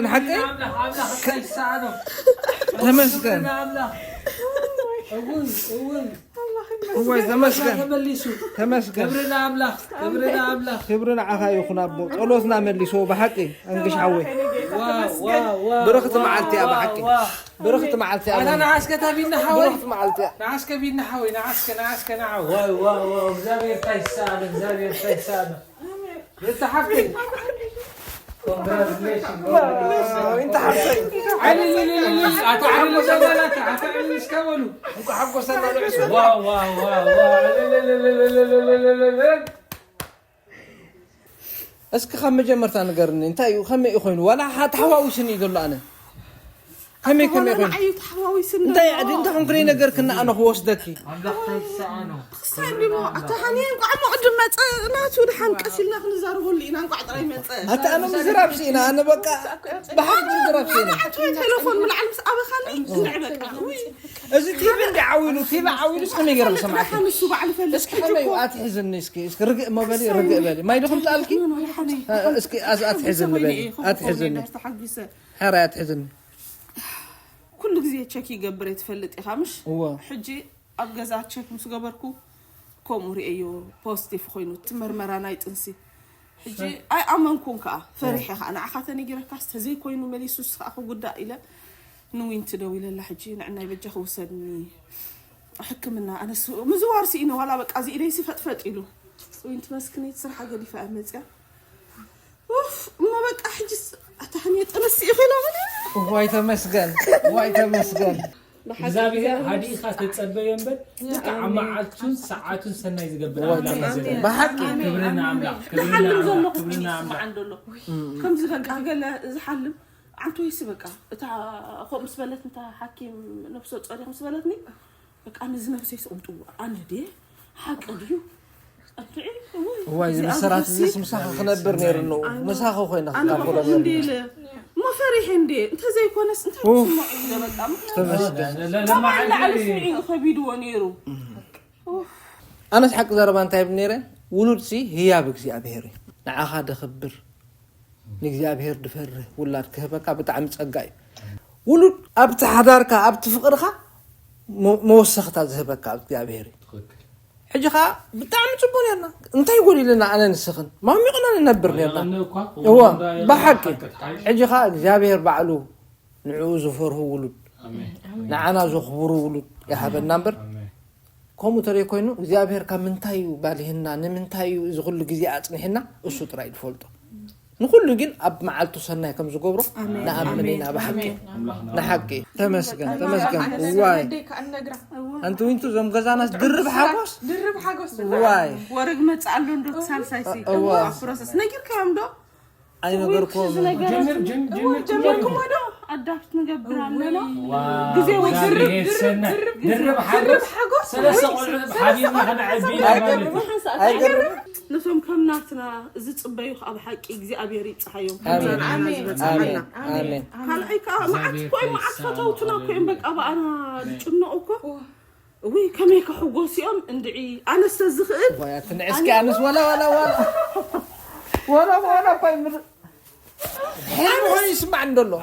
ኣይኮነን ሓቂ? ኣምላኽ ኣምላኽ እንታይ ይሰኣኖ? ተመስገን። ኣምላኽ እውን እውን እወይ ተመስገን ተመሊሱ ተመስገን። ክብሪ ንኣምላኽ ክብሪ ንኣምላኽ ክብሪ ንዓኻ ይኹን ኣቦ። ጸሎትና መሊስዎ ብሓቂ ኣንግሽ ሓወይ። ዋው ዋው ዋው ብርኽቲ መዓልቲ እያ ብሓቂ። ብርኽቲ መዓልቲ እያ። ኣታ ንዓስከ ታቢና ሓወይ ብርኽቲ መዓልቲ እያ። ንዓስከ ቢና ሓወይ ንዓስከ ንዓስከ ንዓ ዋው ዋው ዋው እግዚኣብሔር እንታይ ይሰኣኖ እግዚኣብሔር እንታይ ይሰኣኖ። ብርታ ሓፍተይ ኮንግራቹሌሽን እንተ ሓፍተይ ዓሊ ልልልልል ኣታ ዓሊ ልልልልል ኣታ ዓሊ ልልልልል እስከ በሉ እንኳ ሓጎሰና ንዕሱ። ዋው ዋው ዋው ዋው ልልልልልል እስኪ ካብ መጀመርታ ንገርኒ እንታይ እዩ ከመይ እዩ ኮይኑ ዋላ ሓ- ተሓዋዊስኒ እዩ ዘሎ ኣነ ከመይ ከመይ ኮይኑ ንዓዩ ተሓዋዊስኒ እንታይ ኣዲ እንታይ ኮንኩ ነይ ነገር ክና ኣነ ክወስደኪ ኣምላኽ እንታይ ይሰኣኖ ክሳብ ዲሞ ኣታ ሃኒ እንቋዕ መቕድም መፀ ናቱ ድሓን ቀስ ኢልና ክንዛረበሉ ኢና እንቋዕ ጥራይ መፀ ኣታ ኣነ ምዝራብ ሲና ኣነ በቃ ብሓቂ ምዝራብ ሲና ኣቶ ቴሌፎን ምልዓል ምስ ኣበኻኒ እንድዕ በቃ ውይ እዚ ቲቪ እንዲ ዓዊሉ ቲቪ ዓዊሉ እስከመይ ገይረ ዝሰማዕኪ? ንሱ ባዕሉ ፈልጥ እስኪ ከመይ እዩ ኣትሕዝኒ እስኪ እስኪ ርግእ እሞ በሊ ርግእ በሊ ማይ ዲኹም ጣልኪ? እስኪ ኣዝ ኣትሕዝኒ በሊ ኣትሕዝኒ ተሓጊሰ ሓራ ኣትሕዝኒ። ኩሉ ግዜ ቸክ ይገብር እየ ትፈልጥ ኢኻ ምሽ? እወ ሕጂ ኣብ ገዛ ቸክ ምስ ገበርኩ ከምኡ ርእዮ ፖዚቲቭ ኮይኑ እቲ መርመራ ናይ ጥንሲ ሕጂ ኣይኣመንኩን ከዓ ፈሪሐ ከዓ ንዓኻ ተነጊረካስ ተዘይኮይኑ መሊሱስ ከዓ ክጉዳእ ኢለ ንዊንቲ ደው ኢለላ ሕጂ ንዕናይ በጃ ክውሰድኒ ሕክምና ኣነስ ምዝዋር ስኢነ ዋላ በቃ እዚ ኢደይሲ ፈጥፈጥ ኢሉ ዊንቲ መስክነይቲ ስርሓ ገዲፋ እያ መፅያ ኡፍ እሞ በቃ ሕጂስ ኣታ ከመይ ጥንሲ ኢኺ ኢሎምኒ ዋይ ተመስገን ዋይ ተመስገን እግዚኣብሔር ሃዲእካ ተጸበዮ እምበር ልክዕ ኣብ መዓልቱን ሰዓቱን ሰናይ ዝገብር ኣምላኽ እዩ። ብሓቂ ክብሪ ንኣምላኽ ክብሪ ዝሓልም ዘሎ ንኣምላኽ ክብሪ ክስማዕ ንኣምላኽ እንደሎ ከምዚ በቃ ገለ ዝሓልም ዓንቶ ይሲ በቃ እታ ከምኡ ምስ በለት እታ ሓኪም ነብሶ ጸሪኹ ምስ በለትኒ በቃ ነዚ ነብሰይ ስቕምጥዎ ኣነ ድየ ሓቂ ድዩ ኣትዒ እዋይ እዚ ብስራት እዚስ ምሳኺ ክነብር ነይሩ ኣለዎ ምሳኺ ኮይነ ኣነ ክካፈሎ ከኹ እንዲ ነይሩ ኢለ እሞ ፈሪሐ እንዲ እንተዘይኮነስ እንታይ ክስምዖ ኢለ በቃ ምክንያቱ ተመስገን ካብ ላዕሊ ስሚዒ ከቢድዎ ነይሩ ኣነስ ሓቂ ዘረባ እንታይ ብል ነይረ ውሉድሲ ህያብ እግዚኣብሔር እዩ ንዓኻ ደኽብር ንእግዚኣብሔር ድፈርህ ውላድ ክህበካ ብጣዕሚ ጸጋ እዩ ውሉድ ኣብቲ ሓዳርካ ኣብቲ ፍቕርኻ መ- መወሰኽታ ዝህበካ እግዚኣብሔር እዩ ሕጂ ከዓ ብጣዕሚ ፅቡቅ ነርና እንታይ ጎዲልና ኣነ ንስኽን ማሚቕና ንነብር ነርና እወ ብሓቂ ሕጂ ከዓ እግዚኣብሔር ባዕሉ ንዕኡ ዝፈርሁ ውሉድ ንዓና ዘኽብሩ ውሉድ ይሃበና እምበር ከምኡ ተደይ ኮይኑ እግዚኣብሔር ካብ ምንታይ እዩ ባልህና ንምንታይ እዩ እዚ ኩሉ ግዜ ኣፅኒሕና እሱ ጥራይ ዝፈልጦ ንኩሉ ግን ኣብ መዓልቱ ሰናይ ከም ዝገብሮ ንኣምን ኢና ብሓቂ ንሓቂ ተመስገን ተመስገን ዋይ ኣንቲ ዊንቱ እዞም ገዛናስ ድርብ ሓጎስ ድርብ ሓጎስ ዋይ ወረግ መፅእ ኣሎ እንዶ ሳልሳይ ሲ እዋ። ፕሮሰስ ነጊርካዮም ዶ ኣይነገርኩም ጀምር ጀምር ጀምር ጀመርኩሞ ዶ ኣዳፕት ንገብር ኣለና ግዜ ወይ ድርብ ድርብ ድርብ ሓጎስ ሰለስተ ቆልዑ ሓቢብና ከነዕቢ ኢና ማለት እዩ ኣይገርም ነቶም ከም ናትና ዝፅበዩ ከዓ ብሓቂ እግዚኣብሔር ይፀሓዮም ኣሜን። ከምዛን ዝበፅሓና ኣሜን ካልኣይ ከዓ መዓት ኮይ መዓት ፈተውትና ኮይም በቃ ብኣና ዝጭነቑ እኮ እውይ ከመይ ከሕጎስ እዮም እንድዒ ኣነስ ተዝኽእል ዋይ ኣትንዕስኪ ኣነስ ወላ ወላ ወላ ወላ ወላ እኮ ይምር ሕልሚ ኮይኑ ይስማዕ እንደሎ